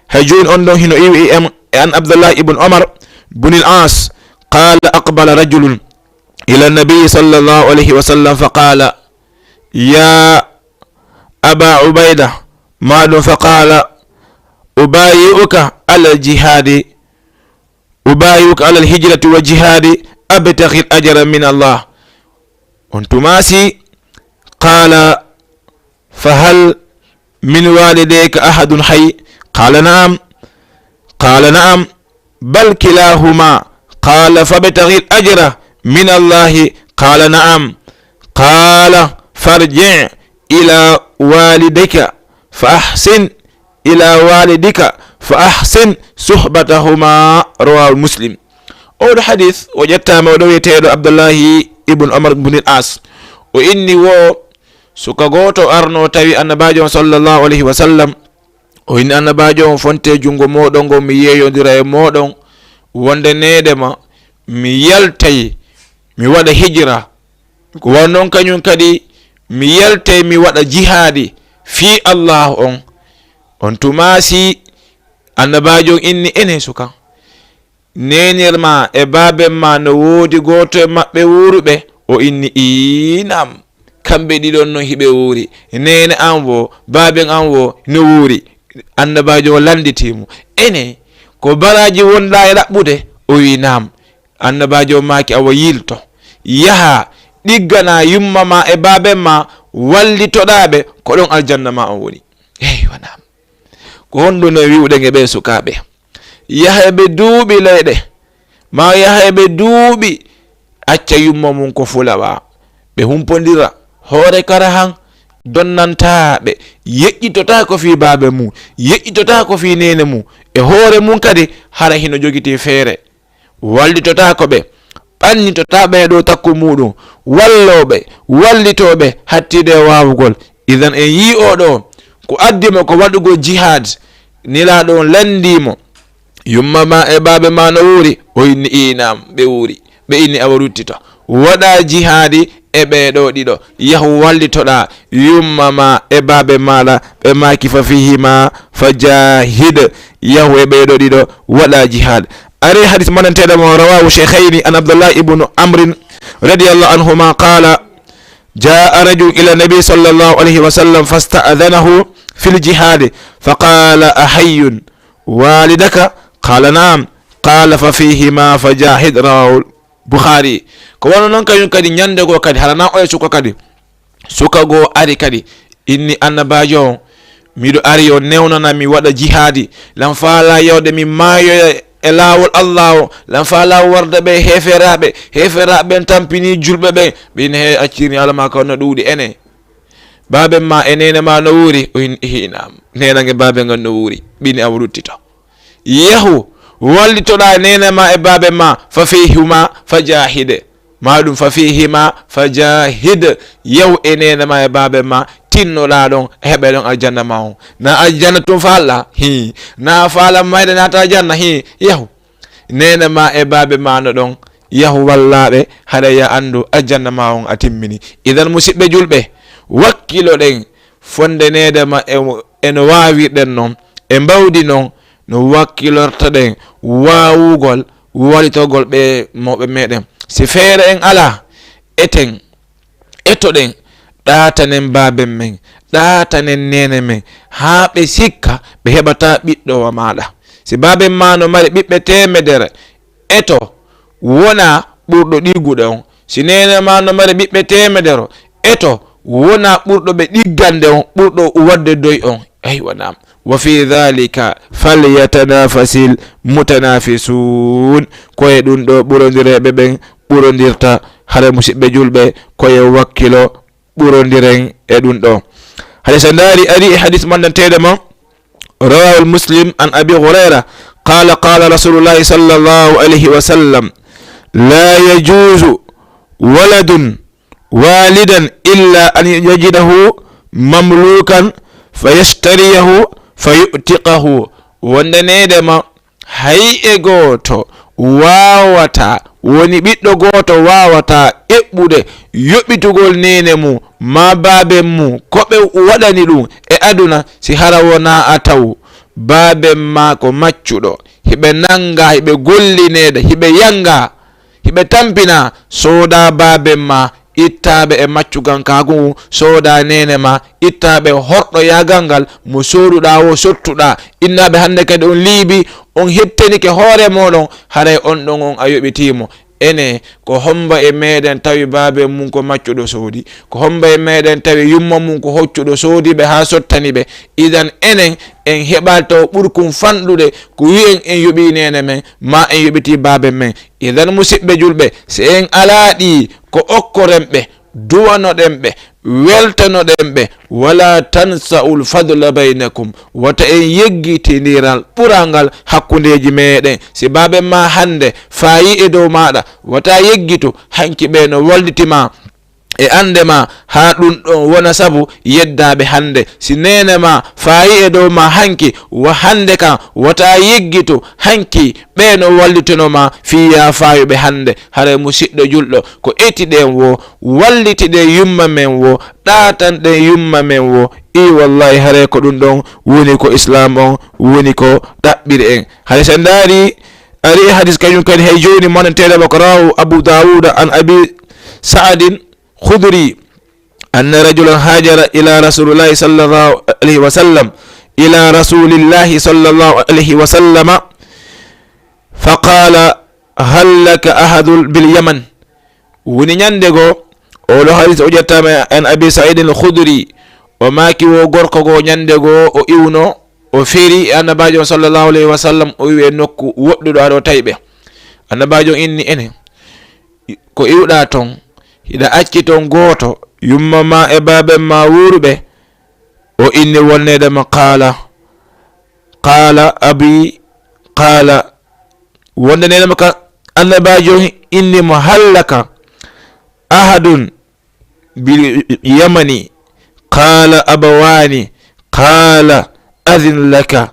hay jooni on ɗon hino iwi e am, e an Abdullah ibn Umar bun al-As, qala aqbala rajulun ila nabi sallallahu alayhi wa sallam fa qala, ya aba Ubayda, ma ɗum? Fa qala, ubayi'uka ala al-jihadi, ubayi'uka ala al-hijrati wa jihadi abtaghi al-ajra min Allah. On tumasi qala, fahal min walidayka ahadun hayy? Qala, na'am. Qala, na'am, bal kilahuma. Qala, fabtaghi al-ajra min Allahi. Qala, na'am. Qala, farji' ila walidayka fa ahsin ila walidika fa ahsin suhbatahuma. Rawahu Muslim. Oɗo hadis o ƴettaama oɗo wiyeteeɗo Abdullahi ibn Omar ibn al As. O inni wo suka gooto arno tawi Annabaajo on sallallahu alayhi wa sallam. O inni Annabaajo on fonte junngo mooɗon ngon mi yeeyondira e mooɗon wonde needema mi yaltay mi waɗa hijira. Ko wano non kañum kadi mi yaltay mi waɗa jihaadi fii Allaahu on. On tuma si Annabaajo on inni ene suka. Neenir ma e baaben ma no woodi gooto e maɓɓe wuuruɓe? O inni ii naam. Kamɓe ɗiɗon non hiɓe wuuri. Neene an wo, baaben an wo no wuuri. Annabaajo o lannditi mo ene ko baraaji wonɗa e ɗaɓɓude? O wi naam. Annabaajo o maaki awa yilto yaha ɗiggana yumma ma e baaben ma wallitoɗaɓe ko ɗon aljanna ma on woni. Eywa naam. Ko honɗun no wi'uɗen e ɓee sukaaɓe? Yaha e ɓe duuɓi leyɗe ma yaha e ɓe duuɓi acca yumma mum ko fulawa ɓe humpondira hoore kara han donnantaa ɓe. Yeƴƴitotaa ko fii baabe mum yeƴƴitotaa ko fii neene mum e hoore mum kadi hara hino jogitii feere. Wallitotaako ɓe ɓannitotaa ɓee ɗoo takku muuɗum wallooɓe wallitooɓe hattiide e waawugol. Idan en yii oo ɗoo ko addi mo ko waɗugol jihaad. Nelaaɗo on lanndii mo yumma ma e baabe ma no wuuri? O inni ii naam ɓe wuuri. Ɓe inni awa ruttito waɗa jihaadi e ɓee ɗoo ɗiɗo yahu wallitoɗaa yumma ma e baabe maaɗa. Ɓe maaki fa fihima fa jahid. Yahu e ɓee ɗoo ɗiɗo waɗa jihaad. Ari hadis mananteɗo mo rawahu sheikhayni an abdullah ibnu amrin radiyallahu anhuma qala jaa rajul ila nabi sallallahu alayhi wa sallam fasta'dhanahu fil jihadi faqala ahayyun walidaka qala naam qala fa fihima fa jahid rawahu bukhari. Ko wano non kañum kadi ñande goo kadi hara na oya suka kadi suka goo ari kadi inni annabaajo on miɗo ari yo newnana mi waɗa jihaadi lan faala yawde mi maayoya e laawol allah o lan faala warda ɓe heeferaaɓe heeferaaɓe ɓen tampini julɓe ɓen ɓin he accirni alama ka no ɗuuɗi ene baaben ma e neene ma no wuuri o hin hinam neenange baabe ngan no wuuri ɓini awa ruttito yahu wallitoɗa neene ma e baabe ma fa fihima fa jahide maɗum fa fihima fa jahid. Yahu e neene ma e baabe ma tinnoɗa ɗon heɓe ɗon aljanna ma on na aljanna tun falla hi na fala mayde nata aljanna hi yahu neene ma e baabe ma no ɗon yahu wallaɓe haɗa ya andu aljanna ma on a timmini. Idan musiɓɓe julɓe wakkiloɗen fonde needema e no waawirɗen non e mbawdi non no wakkilortoɗen waawugol walitogol ɓe mawɓe meɗen. Si feere en alaa eten etoɗen ɗaatanen baaben men ɗaatanen neene men haa ɓe sikka ɓe heɓata ɓiɗɗowa maaɗa. Si baaben ma no mari ɓiɓɓe teemedere eto wona ɓurɗo ɗiggude on. Si neene ma no mari ɓiɓɓe teemedero eto wona ɓurɗo ɓe ɗiggande on ɓurɗo wadde doy on. Aywa naam. Wa fi dhalika falyatanafasil mutanafisun. Ko e ɗum ɗo ɓurondireɓe ɓen ɓurondirta. Hare musiɓɓe julɓe ko e wakkilo ɓurondiren e ɗum ɗo. Hade so ndaari ari e hadis mandanteɗo mo رواه مسلم عن أبي هريرة قال قال رسول الله صلى الله عليه وسلم لا يجوز ولد والدا إلا أن يجده مملوكا فيشتريه فيعتقه. Wonde needema hay e gooto waawataa woni ɓiɗɗo gooto waawataa eɓɓude yoɓitugol neene mum maa baaben mum ko ɓe waɗani ɗum e aduna si hara wonaa a taw baaben maa ko maccuɗo hiɓe nanngaa hiɓe gollineede hiɓe yanngaa hiɓe tampinaa soodaa baaben maa ittaaɓe e maccugankaagu ngu soodaa neene maa ittaaɓe horɗoyaagal ngal mo sooduɗaa woo sottuɗaa innaaɓe hannde kadi on liibi on hettenike hoore mooɗon haray on ɗon on a yoɓitiimo. Ene ko hombo e meɗen tawi baaben mum ko maccuɗo soodi? Ko hombo e meɗen tawi yumma mum ko hoccuɗo soodi ɓe haa sottani ɓe? Idan enen en heɓaali taw ɓurkun fanɗude ko wi'en en yoɓii neene men maa en yoɓitii baaben men. Idan musiɓɓe julɓe si en alaa ɗii ko okkoren ɓe duwanoɗen ɓe weltanoɗen ɓe. Wala tansa'ul fadla baynakum, wata en yeggitindiral ɓural ngal hakkundeeji meɗen. Si baaben ma hannde faayi e dow maaɗa, wata yeggitu hanki ɓe no walliti ma e annde ma, haa ɗum ɗon wona sabu yeddaaɓe hannde. Si neene ma faayi e dow ma hanki, wa hannde kan, wata yeggitu hanki ɓe no wallituno ma fii yaafayuɓe hannde. Haray musiɗɗo julɗo, ko etiɗen wo, wallitiɗen yumma men wo, ɗatanɗen yumma men wo. I wallahi, haray ko ɗum ɗon woni ko Islam on woni ko ɗaɓɓiri en. Haray sen ndaari, ari e hadis kañum kadi hay jooni, mo nantede ma ko rawahu Abu Dawuda an Abi Sa'adin Khudri, anna rajulan hajara ila Rasulillahi sallallahu alayhi wa sallam, ila Rasulillahi sallallahu alayhi wa sallama, fa qala, hal laka ahadun bil Yaman. Woni ñande goo, oɗo hadis o ƴettama an Abi Sa'idin al Khudri, o maaki wo gorko goo ñande goo o iwno, o feri e Annabaajo on sallallahu alayhi wa sallam, o iwi e nokku woɗɗuɗo aɗo tawi ɓe. Annabaajo on inni ene, ko iwɗa ton, hiɗa acci ton gooto, yumma ma e baaben ma wuuruɓe? O inni wonneede ma, qaala, qaala abi, qaala, wonde neene ma ka Annabaajo on inni mo, hal laka ahadun bil Yamani? Qaala, abawaani. Qaala, adhin laka,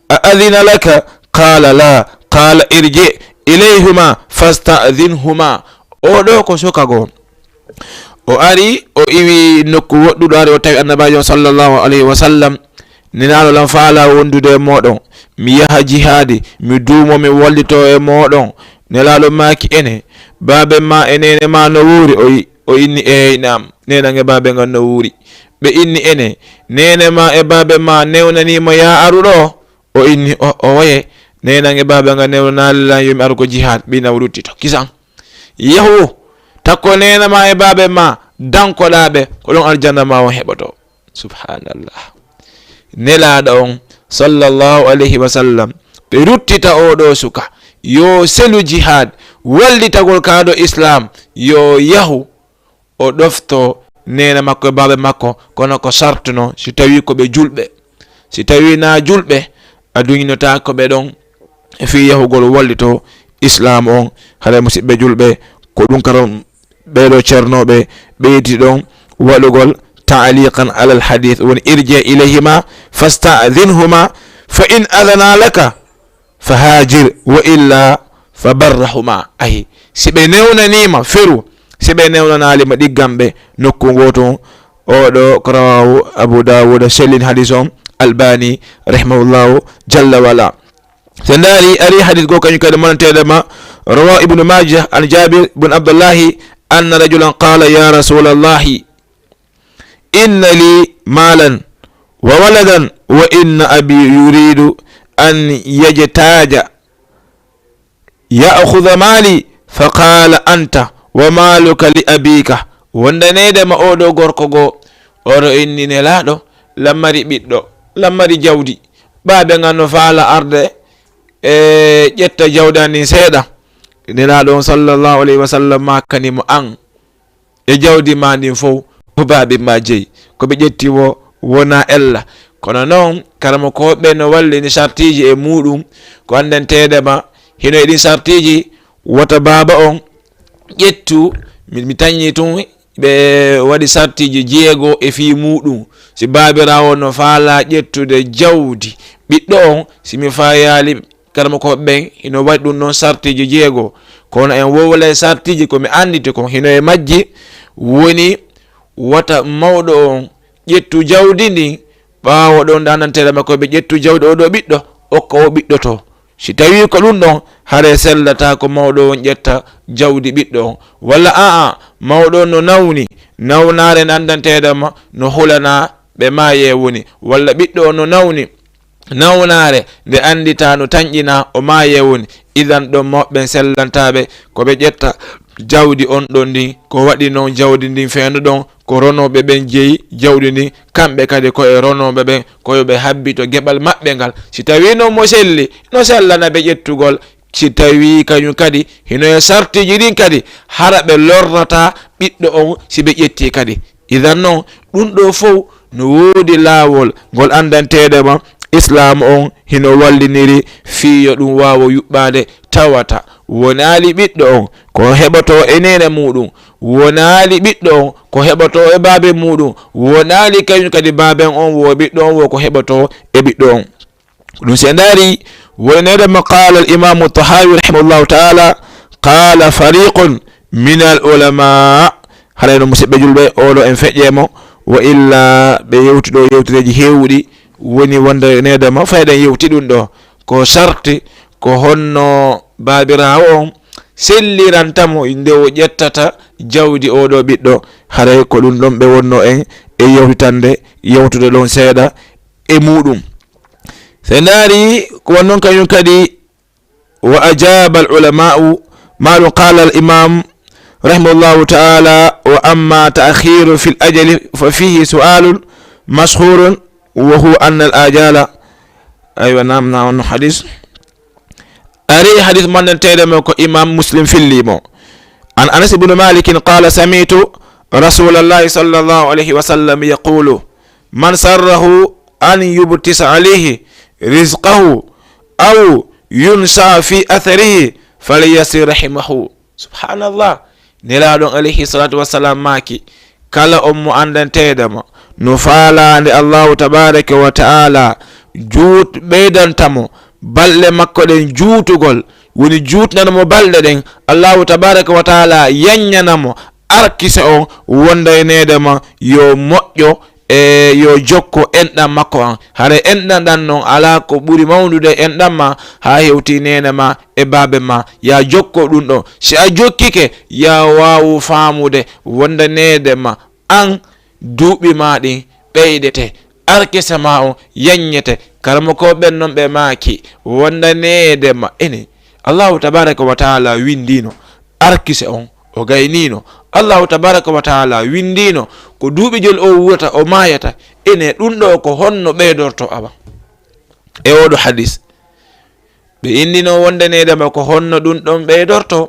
a adhina laka? Qaala, laa. Qaala, irji ilayhima fasta'dhinhuma. Oo ɗoo ko suka goo. O ari, o iwi nokku woɗɗuɗo, ari o tawi Annabaajo on sallallahu alayhi wa sallam. Nelaaɗo lan faala wondude e mooɗon. Mi yaha jihaadi, mi duumo, mi wallito e mooɗon. Nelaaɗo maaki ene, baaben ma e neene ma no wuuri? O i-, o inni, eey, naam, neenan e baaben ngan no wuuri. Ɓe inni ene, neene ma e baaben ma newnanii ma yaa aru ɗoo? O inni, o, o waye, neenan e baaben ngan newnanaali lan yo mi aru ko jihaad, ɓe naw ruttito. Kisan. Yahu, takko neene ma e baaben ma, dankoɗaa ɓe, ko ɗon aljanna ma on heɓoto. Subhanallah. Nelaaɗo on, sallallahu alayhi wa sallam, ɓe ruttita oo ɗoo suka, yo selu jihaad, wallitagol kaaɗo Islaam, yo yahu, o ɗofto neene makko e baabe makko, kono ko sartuno, si tawii ko ɓe julɓe. Si tawii naa julɓe, a duñinotaako ɓe ɗon e fii yahugol wallito Islaam on. Haray musiɓɓe julɓe, ko ɗum karam ɓee ɗoo ceernooɓe ɓeyditi ɗon waɗugol taaliqan alal hadiis, woni irji ilayhima fasta'dhinhuma fa in adhana laka fa haajir wa illa fa barrahuma. Ayi, si ɓe newnaniima, feru, si ɓe newnanaali ma, ɗiggan ɓe nokku ngootu. Oo ɗoo ko rawaahu Abu Daawuda, sellini hadiis on Albaani rahimahullahu jalla wala. So ndaari, ari hadiis goo kañum kadi monanteeɗo ma, rawaahu Ibnu Maajah an Jaabir bun Abdullahi anna rajulan qaala, ya Rasuulallahi, inna li maalan wa waladan wa inna abi yuridu an yajtaja ya'khudha mali, fa qala anta wa maluka li abika. Wondaneede ma oo ɗoo gorko goo, oɗo inni Nelaaɗo, lan mari ɓiɗɗo, lan mari jawdi, baabe ngan no faala arde e ƴetta jawdi an ndin seeɗa. Nelaaɗo on sallallahu alayhi wa sallam maakani mo, an e jawdi ma ndin fow, ko baaɓe ma jeyi. Ko ɓe ƴetti wo wona ella. Kono noon, karamokooɓe ɓe no wallini sartiiji e muuɗum, ko anndanteede ma, hino e ɗin sartiiji, wota baaba on ƴettu, mi, mi tañi tun, ɓe waɗi sartiiji jeego e fii muuɗum. Si baabiraawo no faalaa ƴettude jawdi ɓiɗɗo on, si mi faayaali, karamokooɓe ɓen hino waɗi ɗum noon sartiiji jeego, kono en wowlay sartiiji ko mi annditi kon. Hino e majji woni wota mawɗo on ƴettu jawdi ndin, ɓaawo ɗon nde anndanteeɗe makko ɓe ƴettu jawdi oo ɗoo ɓiɗɗo, okka o ɓiɗɗo too. Si tawii ko ɗum ɗon, haray sellataa ko mawɗo on ƴetta jawdi ɓiɗɗo on. Walla aa, mawɗo on no nawni, nawnaare nde anndanteeɗe ma no hulanaa ɓe maayee woni, walla ɓiɗɗo on no nawni, nawnaare nde annditaa no tanƴinaa o maayee woni, idan ɗon mawɓe ɓen sellantaaɓe ko ɓe ƴetta jawdi on ɗon ndin. Ko waɗi non jawdi ndin feendu ɗon, ko ronooɓe ɓen jeyi jawdi ndin, kamɓe kadi ko e ronooɓe ɓen, ko yo ɓe habbito geɓal maɓɓe ngal. Si tawii non mo selli, no sellana ɓe ƴettugol. Si tawii kañum kadi hino e sartiiji ɗin kadi, hara ɓe lorrataa ɓiɗɗo on si ɓe ƴettii kadi. Idan non, ɗum ɗo fow no woodi laawol ngol anndanteede ma, Islaam on hino walliniri fii yo ɗum waawo yuɓɓaade, tawata wonaali ɓiɗɗo on ko heɓotoo e neene muuɗum, wonaali ɓiɗɗo on ko heɓotoo e baaben muuɗum, wonaali kañum kadi baaben on woo ɓiɗɗo on woo ko heɓotoo e ɓiɗɗo on. Ɗum si en ndaari, wonande mo qaala al imaamu Tahawi rahimahullahu taala, qaala fariqun min al ulama. Haray no musidɓe julɓe, oɗo en feƴƴe mo, wa illa ɓe yewti ɗo yewtereeji heewuɗi, woni wonde needama fayda en yewti ɗum ɗo. Ko sarti, ko honno baabiraawo on selliranta mo nde o ƴettata jawdi oɗo ɓiɗɗo. Haray ko ɗum ɗon ɓe wonno en e yewtitande, yewtude ɗon seeɗa e muuɗum. So en ndaari ko won noon kañum kadi, wa ajaba al ulama'u, maɗum qala al imam rahimahullahu taala, wa amma ta'khiru fil ajali fa fihi su'alun mashhurun, wa huwa anna al ajala. Aywa, nam, na on hadis. Ari hadis mannanteede mo ko imam Muslim filli mo. An Anas ibn Malik qala sami'tu rasulallahi sallallahu alayhi wa sallam yaqulu, man sarrahu an yubtisa alayhi rizqahu aw yunsa fi atharihi falyasil rahimahu. Subhanallah. Nelaaɗo on alayhi salatu wassalam maaki, kala on mo anndanteede ma no faalaande Allahu tabaraka wa taala juut-, ɓeydanta mo balɗe makko ɗen juutugol, woni juutnana mo balɗe ɗen, Allahu tabaraka wa taala yaññana mo arkise on wondaneede ma yo moƴƴo e yo jokko enɗan makko an. Hara enɗan ɗan non alaa ko ɓuri mawnude enɗan ma haa hewti neene ma e baabe ma. Ya jokko ɗum ɗon. Si a jokkike, ya waawu faamude wondaneede ma an duuɓi ma ɗin ɓeydete, arkise ma on yaññete. Karamoko ɓen non ɓe maaki wondaneede ma ene Allahu tabaraka wa taala winndino arkise on, o gaynino. Allahu tabaraka wa taala winndino ko duuɓi joli o wuurata, o maayata. Ene ɗum ɗo ko honno ɓeydorto awa e oɗo hadis? Ɓe inndino wondaneede ma ko honno ɗum ɗon ɓeydorto.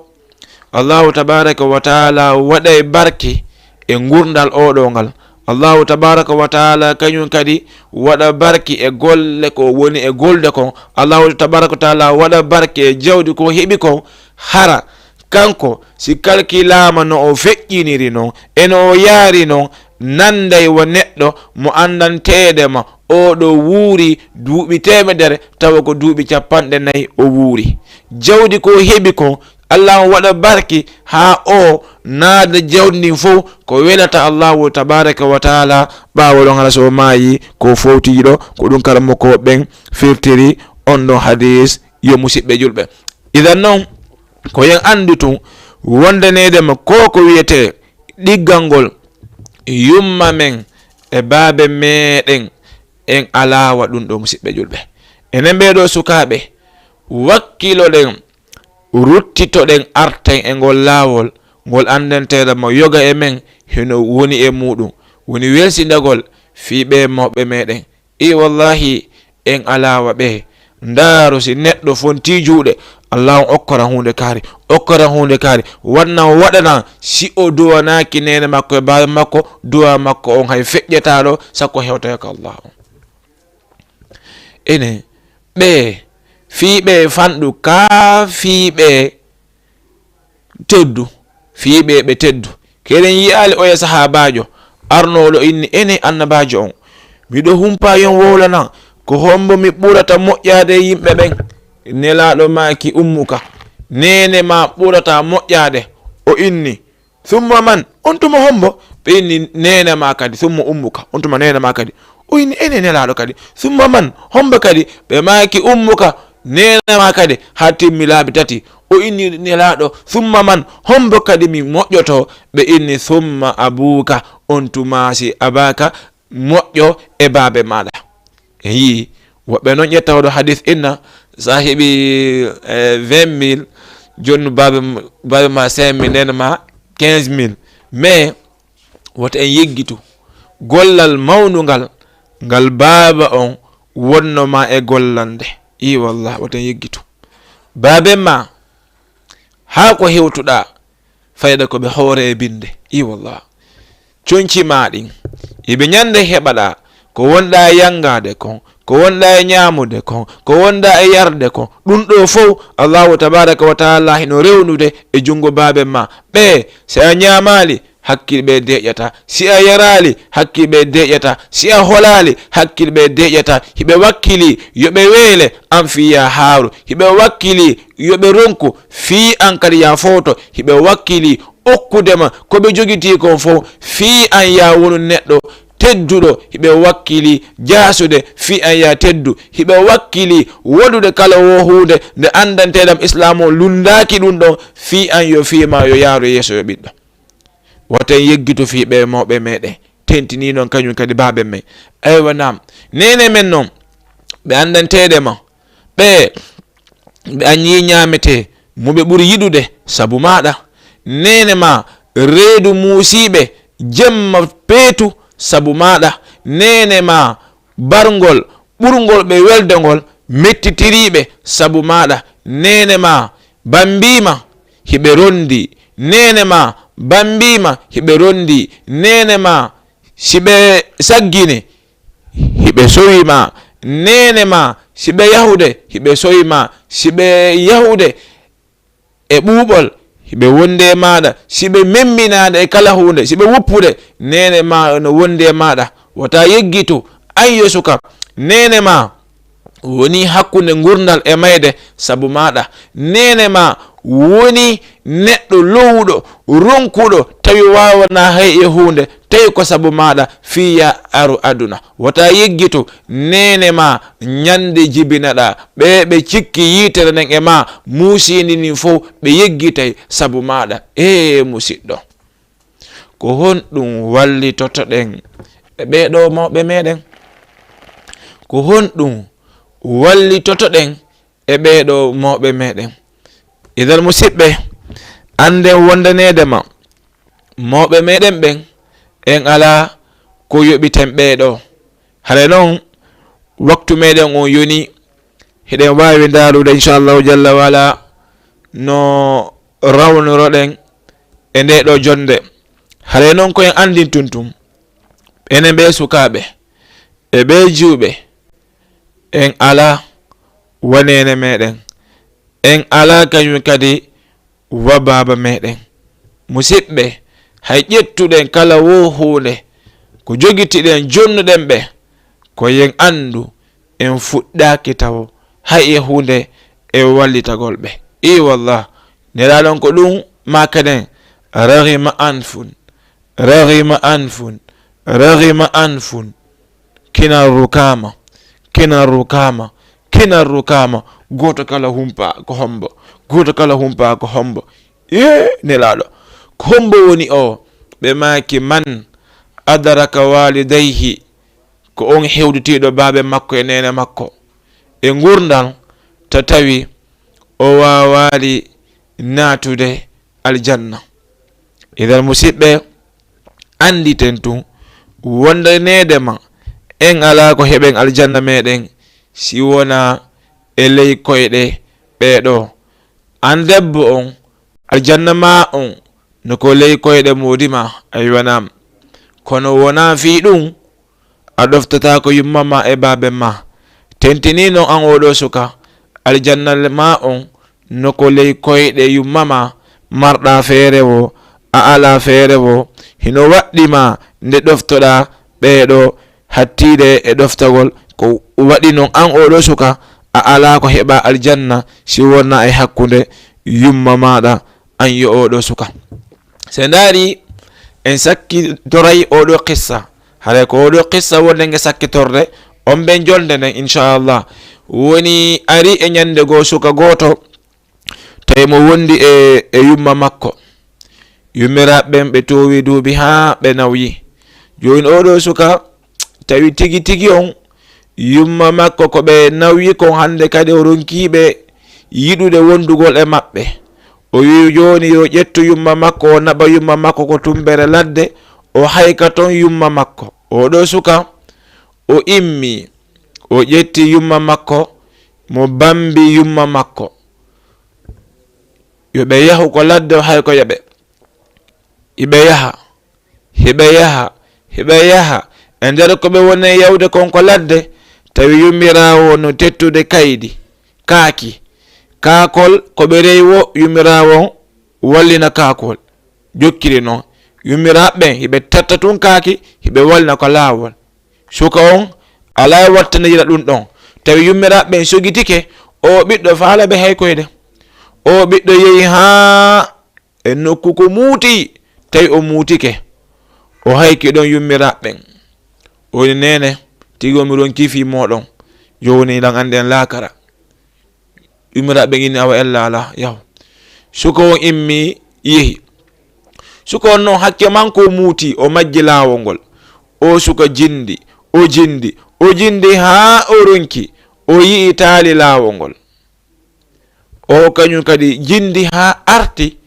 Allahu tabaraka wa taala waɗay barki e ngurdal oɗo ngal. Allahu tabaraka wa taala kañum kadi waɗa barki e golle ko woni e golde kon. Allahu tabaraka wa taala waɗa barki e jawdi ko heɓi kon. Hara kanko si kalkilaama no o feƴƴiniri non, e no o yaari non, nanday wa neɗɗo mo anndanteede ma, oɗo wuuri duuɓi teemedere, tawa ko duuɓi capanɗe nayi o wuuri. Jawdi ko heɓi kon, Allah on waɗa barki haa o naada jawdi ndin fow ko welata Allahu tabaraka wa taala. Ɓaawo ɗon, hara so o maayi, ko fowtiiɗo, ko ɗum karamoko ɓen firtiri on ɗon hadis, yo musiɓɓe julɓe. Idan non, ko yen anndu tun wondaneede ma ko ko wiyetee ɗiggal ngol yumma men e baabe meɗen, en alaawa ɗum ɗo, musiɓɓe julɓe. Enen ɓee ɗo sukaaɓe, wakkiloɗen, ruttitoɗen, arten e ngol laawol ngol anndanteeɗo mo yoga e men hino woni e muuɗum, woni welsindagol fii ɓee mawɓe meɗen. I wallahi, en alaawa ɓe. Ndaaru si neɗɗo fontii juuɗe, Allah on okkora huunde kaari, okkora huunde kaari. Wanna o waɗana, si o duwanaaki neene makko e baaba makko, duwa makko on hay feƴƴetaaɗo, sakko hewtoya ko Allah on. Ene, ɓe, fii ɓe fanɗu, kaa fii ɓe teddu, fii ɓe ɓe teddu. Keɗen yi'aali oya sahaabaajo arnooɗo inni, ene annabaajo on, miɗo humpaa yon wowlanan, ko hombo mi ɓurata moƴƴaade e yimɓe ɓen? Nelaaɗo maaki, ummuka, neene ma ɓurata moƴƴaade. O inni, summa man? On tuma hombo? Ɓe inni, neene ma kadi, summa ummuka, on tuma neene ma kadi. O inni, ene Nelaaɗo kadi, summa man? Hombo kadi? Ɓe maaki, ummuka, neene ma kadi, haa timmi laabi tati. O inni, Nelaaɗo, summa man? Hombo kadi mi moƴƴoto? Ɓe inni, summa abuka, on tuma si abaka moƴƴo e baabe maaɗa. En yii woɓɓe noon ƴetta oɗo hadis inna, so a heɓi, eh, vingt mille, jooni baabe, baabe ma cinq mille, neene ma quinze mille. Mais woto en yeggitu gollal mawnungal ngal baaba on wonno ma e gollande. I wallah, woto en yeggitu. Baabe ma, haa ko hewtuɗaa, fayda ko ɓe hoore e binde. I wallah. conci maa ɗin, hiɓe ñande heɓaɗa ko wonɗa e yangaade kon, ko wonɗa e ñaamude kon, ko wonɗa e yarde kon. Ɗum ɗo fow, Allahu tabaraka wa taala hino rewnude e junngo baaben ma ɓe. Si a ñaamaali, hakkil ɓe deeƴata. Si a yaraali, hakkil ɓe deeƴata. Si a holaali, hakkil ɓe deeƴata. Hiɓe wakkili yo ɓe weele an fii ya haaru. Hiɓe wakkili yo ɓe ronku fii an kadi ya fowto. Hiɓe wakkili okkude ma ko ɓe jogitii kon fow, fii an ya wonu neɗɗo tedduɗo. Hiɓe wakkili jaasude fii an ya teddu. Hiɓe wakkili waɗude kala wo huunde nde anndanteeɗam Islaamu o lunndaaki ɗum ɗon fii an yo fii ma yo yaaru yeeso yo ɓiɗɗo. Wata en yeggitu fii ɓe mawɓe meɗen. Tentini noon kañum kadi baaben men. Aywa, naam. Neene men noon, ɓe anndanteeɗe ma. Ɓe, ɓe anñi ñaametee mo ɓe ɓuri yiɗude sabu maaɗa. Neene ma, reedu muusiiɓe jemma peetu sabu maaɗa. Neene ma, barngol ɓurngol ɓe welde ngol mettitiriiɓe sabu maaɗa. Neene ma, bambiima hiɓe rondi. Neene ma, bambiima hiɓe rondi. Neene ma, si ɓe saggini, hiɓe sowi ma. Neene ma, si ɓe yahude, hiɓe sowi ma. Si ɓe yahude e ɓuuɓol, hiɓe wonde e maaɗa. Si ɓe memminaade e kala huunde, si ɓe wuppude, neene ma no wonde e maaɗa. Wota yeggitu, an yo suka. Neene ma woni hakkunde ngurndan e mayde sabu maaɗa. Neene ma woni neɗɗo lowuɗo, ronkuɗo, tawi waawanaa hay e huunde, tawi ko sabu maaɗa fii ya aru aduna. Wota yeggitu, neene ma ñande jibinaɗa. Ɓe ɓe cikki yiitere nden e ma, muusiindi ndin fow, ɓe yeggitay sabu maaɗa. Ee musiɗɗo, ko honɗum wallitotoɗen e ɓee ɗoo mawɓe meɗen? Ko honɗum wallitotoɗen e ɓee ɗoo mawɓe meɗen? Idan musiɓɓe, annden wondaneede ma mawɓe meɗen ɓen, en alaa ko yoɓiten ɓee ɗoo. Hare non, waktu meɗen on yoni, hiɗen waawi ndaarude, inchallahu jalla wa ala, no rawnoroɗen e nde ɗoo jonnde. Hare non, ko en anndintun tun, enen ɓee sukaaɓe e ɓee jiwɓe, en alaa wa neene meɗen, en alaa kañum kadi wa baaba meɗen. Musiɓɓe, hay ƴettuɗen kala wo huunde ko jogitiɗen, jonnuɗen ɓe, ko yen anndu en fuɗɗaaki tawo hay e huunde e wallitagol ɓe. Ii wallah, nelaaɗon ko ɗum maakaɗen, raghima anfun, raghima anfun, raghima anfun. Kinan rukaama, kinan rukaama, kinan rukaama. Gooto kala humpa ko hombo, gooto kala humpa ko hombo. Ee, nelaaɗo, ko hombo woni o? Ɓe maaki, man adraka walidayhi, ko on hewditiiɗo baabe makko e neene makko e ngurndan, ta tawi o waawaali naatude aljanna. Idan musiɓɓe, annditen tun wondaneede ma en alaa ko heɓen aljanna meɗen si wonaa e ley koyɗe ɓee ɗoo. An debbo on, aljanna maa on no ko ley koyɗe moodi maa, aywa naam. Kono wonaa fii ɗum a ɗoftotaako yumma ma e baaben ma. Tentinii non an oo ɗoo suka, aljanna maa on no ko ley koyɗe yumma ma, marɗaa feere woo, a alaa feere woo, hino waɗɗi ma nde ɗoftoɗaa ɓee ɗoo, hattiiɗe e ɗoftagol. Ko waɗi non an oo ɗoo suka, a alaa ko heɓaa aljanna si wonaa e hakkunde yumma maaɗa, an yo oo ɗoo suka. Se ndaari, en sakkitoray oo ɗoo qissa. Haray ko oo ɗoo qissa wonde nge sakkitorde, on ɓen jolde nden, inchallah. Woni ari e ñande goo suka gooto, tawi mo wondi e, e yumma makko. Yummiraaɓe ɓen ɓe toowi duuɓi haa ɓe nawyi. Jooni oo ɗoo suka, tawi tigi tigi on, yumma makko ko ɓe nawyi kon hannde kadi o ronkii ɓe yiɗude wondugol e maɓɓe. O wi'i jooni yo ƴettu yumma makko, o naɓa yumma makko ko tumbere ladde, o hayka ton yumma makko. Oo ɗoo suka, o immii, o ƴetti yumma makko, mo bambi yumma makko. Yo ɓe yahu ko ladde, o haykoya ɓe. Iɓe yaha. Hiɓe yaha, hiɓe yaha. E nder ko ɓe woni yawde kon ko ladde, tawi yummiraawo no tettude kaydi, kaaki. Kaakol ko ɓe rewi wo yummiraawo on wallina kaakol. Jokkiri noon. Yummiraaɓe ɓen, hiɓe tetta tun kaaki, hiɓe wallina ko laawol. Suka on alaa e wattanira ɗum ɗon. Tawi yummiraaɓe ɓen sogitike, o ɓiɗɗo faala ɓe haykoyde. O ɓiɗɗo yehi haa e nokku ko muuti, tawi o muutike. O hayki ɗon yummiraaɓe ɓen. O woni, "Neene, tigi o mi ronki fii mooɗon. Jooni lan anndi en laakara." Yummiraaɓe ɓen inni, "Awa ella alaa, yahu." Suka on immi, yehi. Suka on non hakke makko muuti, o majji laawol ngol. O suka jindi, o jindi, o jindi haa o ronki, o yi'i taali laawol ngol. O kañum kadi jindi haa arti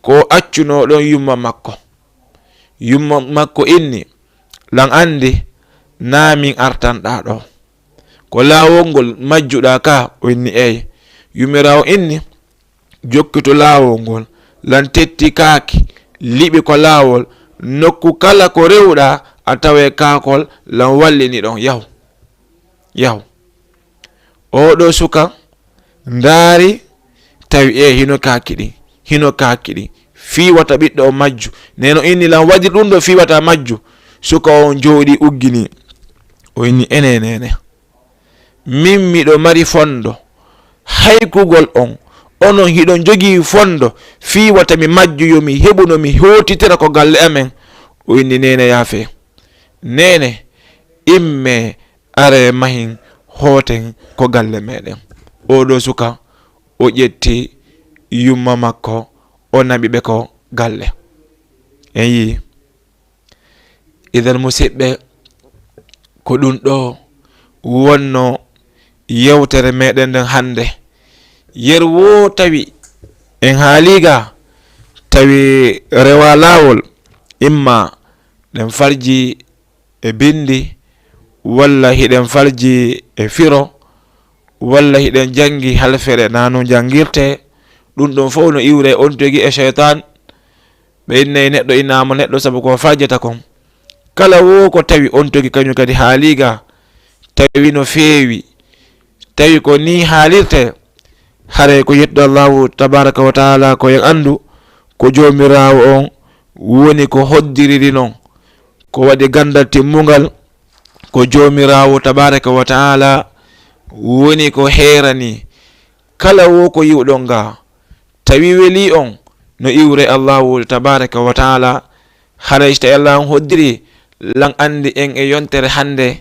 ko accunoo ɗon yumma makko. Yumma makko inni, "Lan anndi naa min artanɗaa ɗoo. Ko laawol ngol majjuɗaa ka?" O inni, "Eey." Yummiraawo inni, "Jokkitu laawol ngol, lan tetti kaaki, liɓi ko laawol, nokku kala ko rewɗaa a taway kaakol, lan wallini ɗon. Yahu, yahu." Oo ɗoo suka ndaari, tawi e hino kaaki ɗin, hino kaaki ɗin, fii wata ɓiɗɗo o majju. Neene o inni, "Lan waɗir ɗum ɗoo fii wata majju." Suka on jooɗii uggini. O inni, "Enee neene, min miɗo mari fondo haykugol on, onon hiɗon jogii fondo fii wata mi majju, yo mi heɓu no mi hootitira ko galle amen." O inni, "Neene, yaafee. Neene, immee, aree mahin, hooten ko galle meɗen." Oo ɗoo suka, o ƴetti yumma makko, o naɓi ɓe ko galle. En yii. Idan, musiɓɓe, ko ɗum ɗoo wonno yewtere meɗen nden hannde. Yer woo tawi en haalii ga, tawi rewa laawol, imma ɗen farji e bindi, walla hiɗen farji e firo, walla hiɗen janngi halfere naa no janngirtee. Ɗum ɗon fof no iwre on tigi e seytaan. Ɓe innay neɗɗo, innaama neɗɗo sabu ko farjata kon. Kala wo ko tawi on tigi kañum kadi haalii ga, tawi no feewi, tawi ko nii haalirtee, haray ko yettude Allaahu tabaaraka wa taala ko en anndu ko Joomiraawo on woni ko hoddiriri non, ko waɗi ganndal timmungal, ko Joomiraawo tabaaraka wa taala woni ko heerani. Kala wo ko yi'uɗon ga, tawi welii on, no iwre Allaahu tabaaraka wa taala, haray so tawi Allaahu on hoddiri, lan anndi en e yontere hannde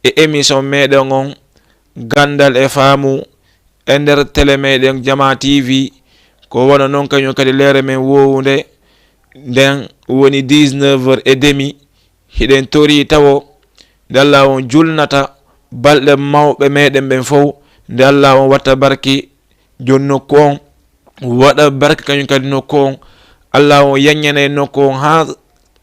e émission meɗen on, Ganndal e Faamu, e nder tele meɗen Jamaa T V. Ko wano non kañum kadi leere men wowunde, nden woni dix-neuf heures et demi. Hiɗen torii tawo nde Allaahu on julnata balɗe mawɓe meɗen ɓen fow, nde Allaahu on watta barki jon nokku on, waɗa barki kañum kadi nokku on. Allaahu on yaññanay nokku on haa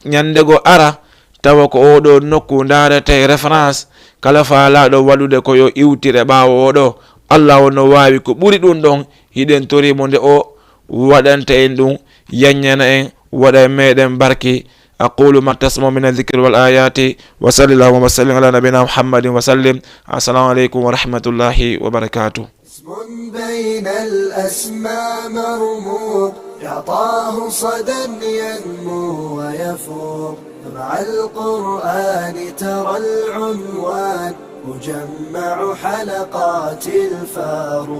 ñannde goo ara, tawa ko oo ɗoo nokku ndaarete référence. Kala faalaaɗo waɗude ko yo iwtire ɓaawo oo ɗoo. Allaahu on no waawi ko ɓuri ɗum ɗon. Hiɗen torii mo nde o waɗanta en ɗum, yaññana en, waɗa e meɗen barki. أقول ما تسمعون من الذكر والآيات، وصلى الله وسلم على نبينا محمد وسلم. السلام عليكم ورحمة الله وبركاته. اسم بين الأسماء مرموق، يعطاه صدى ينمو ويفوق. مع القرآن ترى العنوان، مجمع حلقات الفاروق.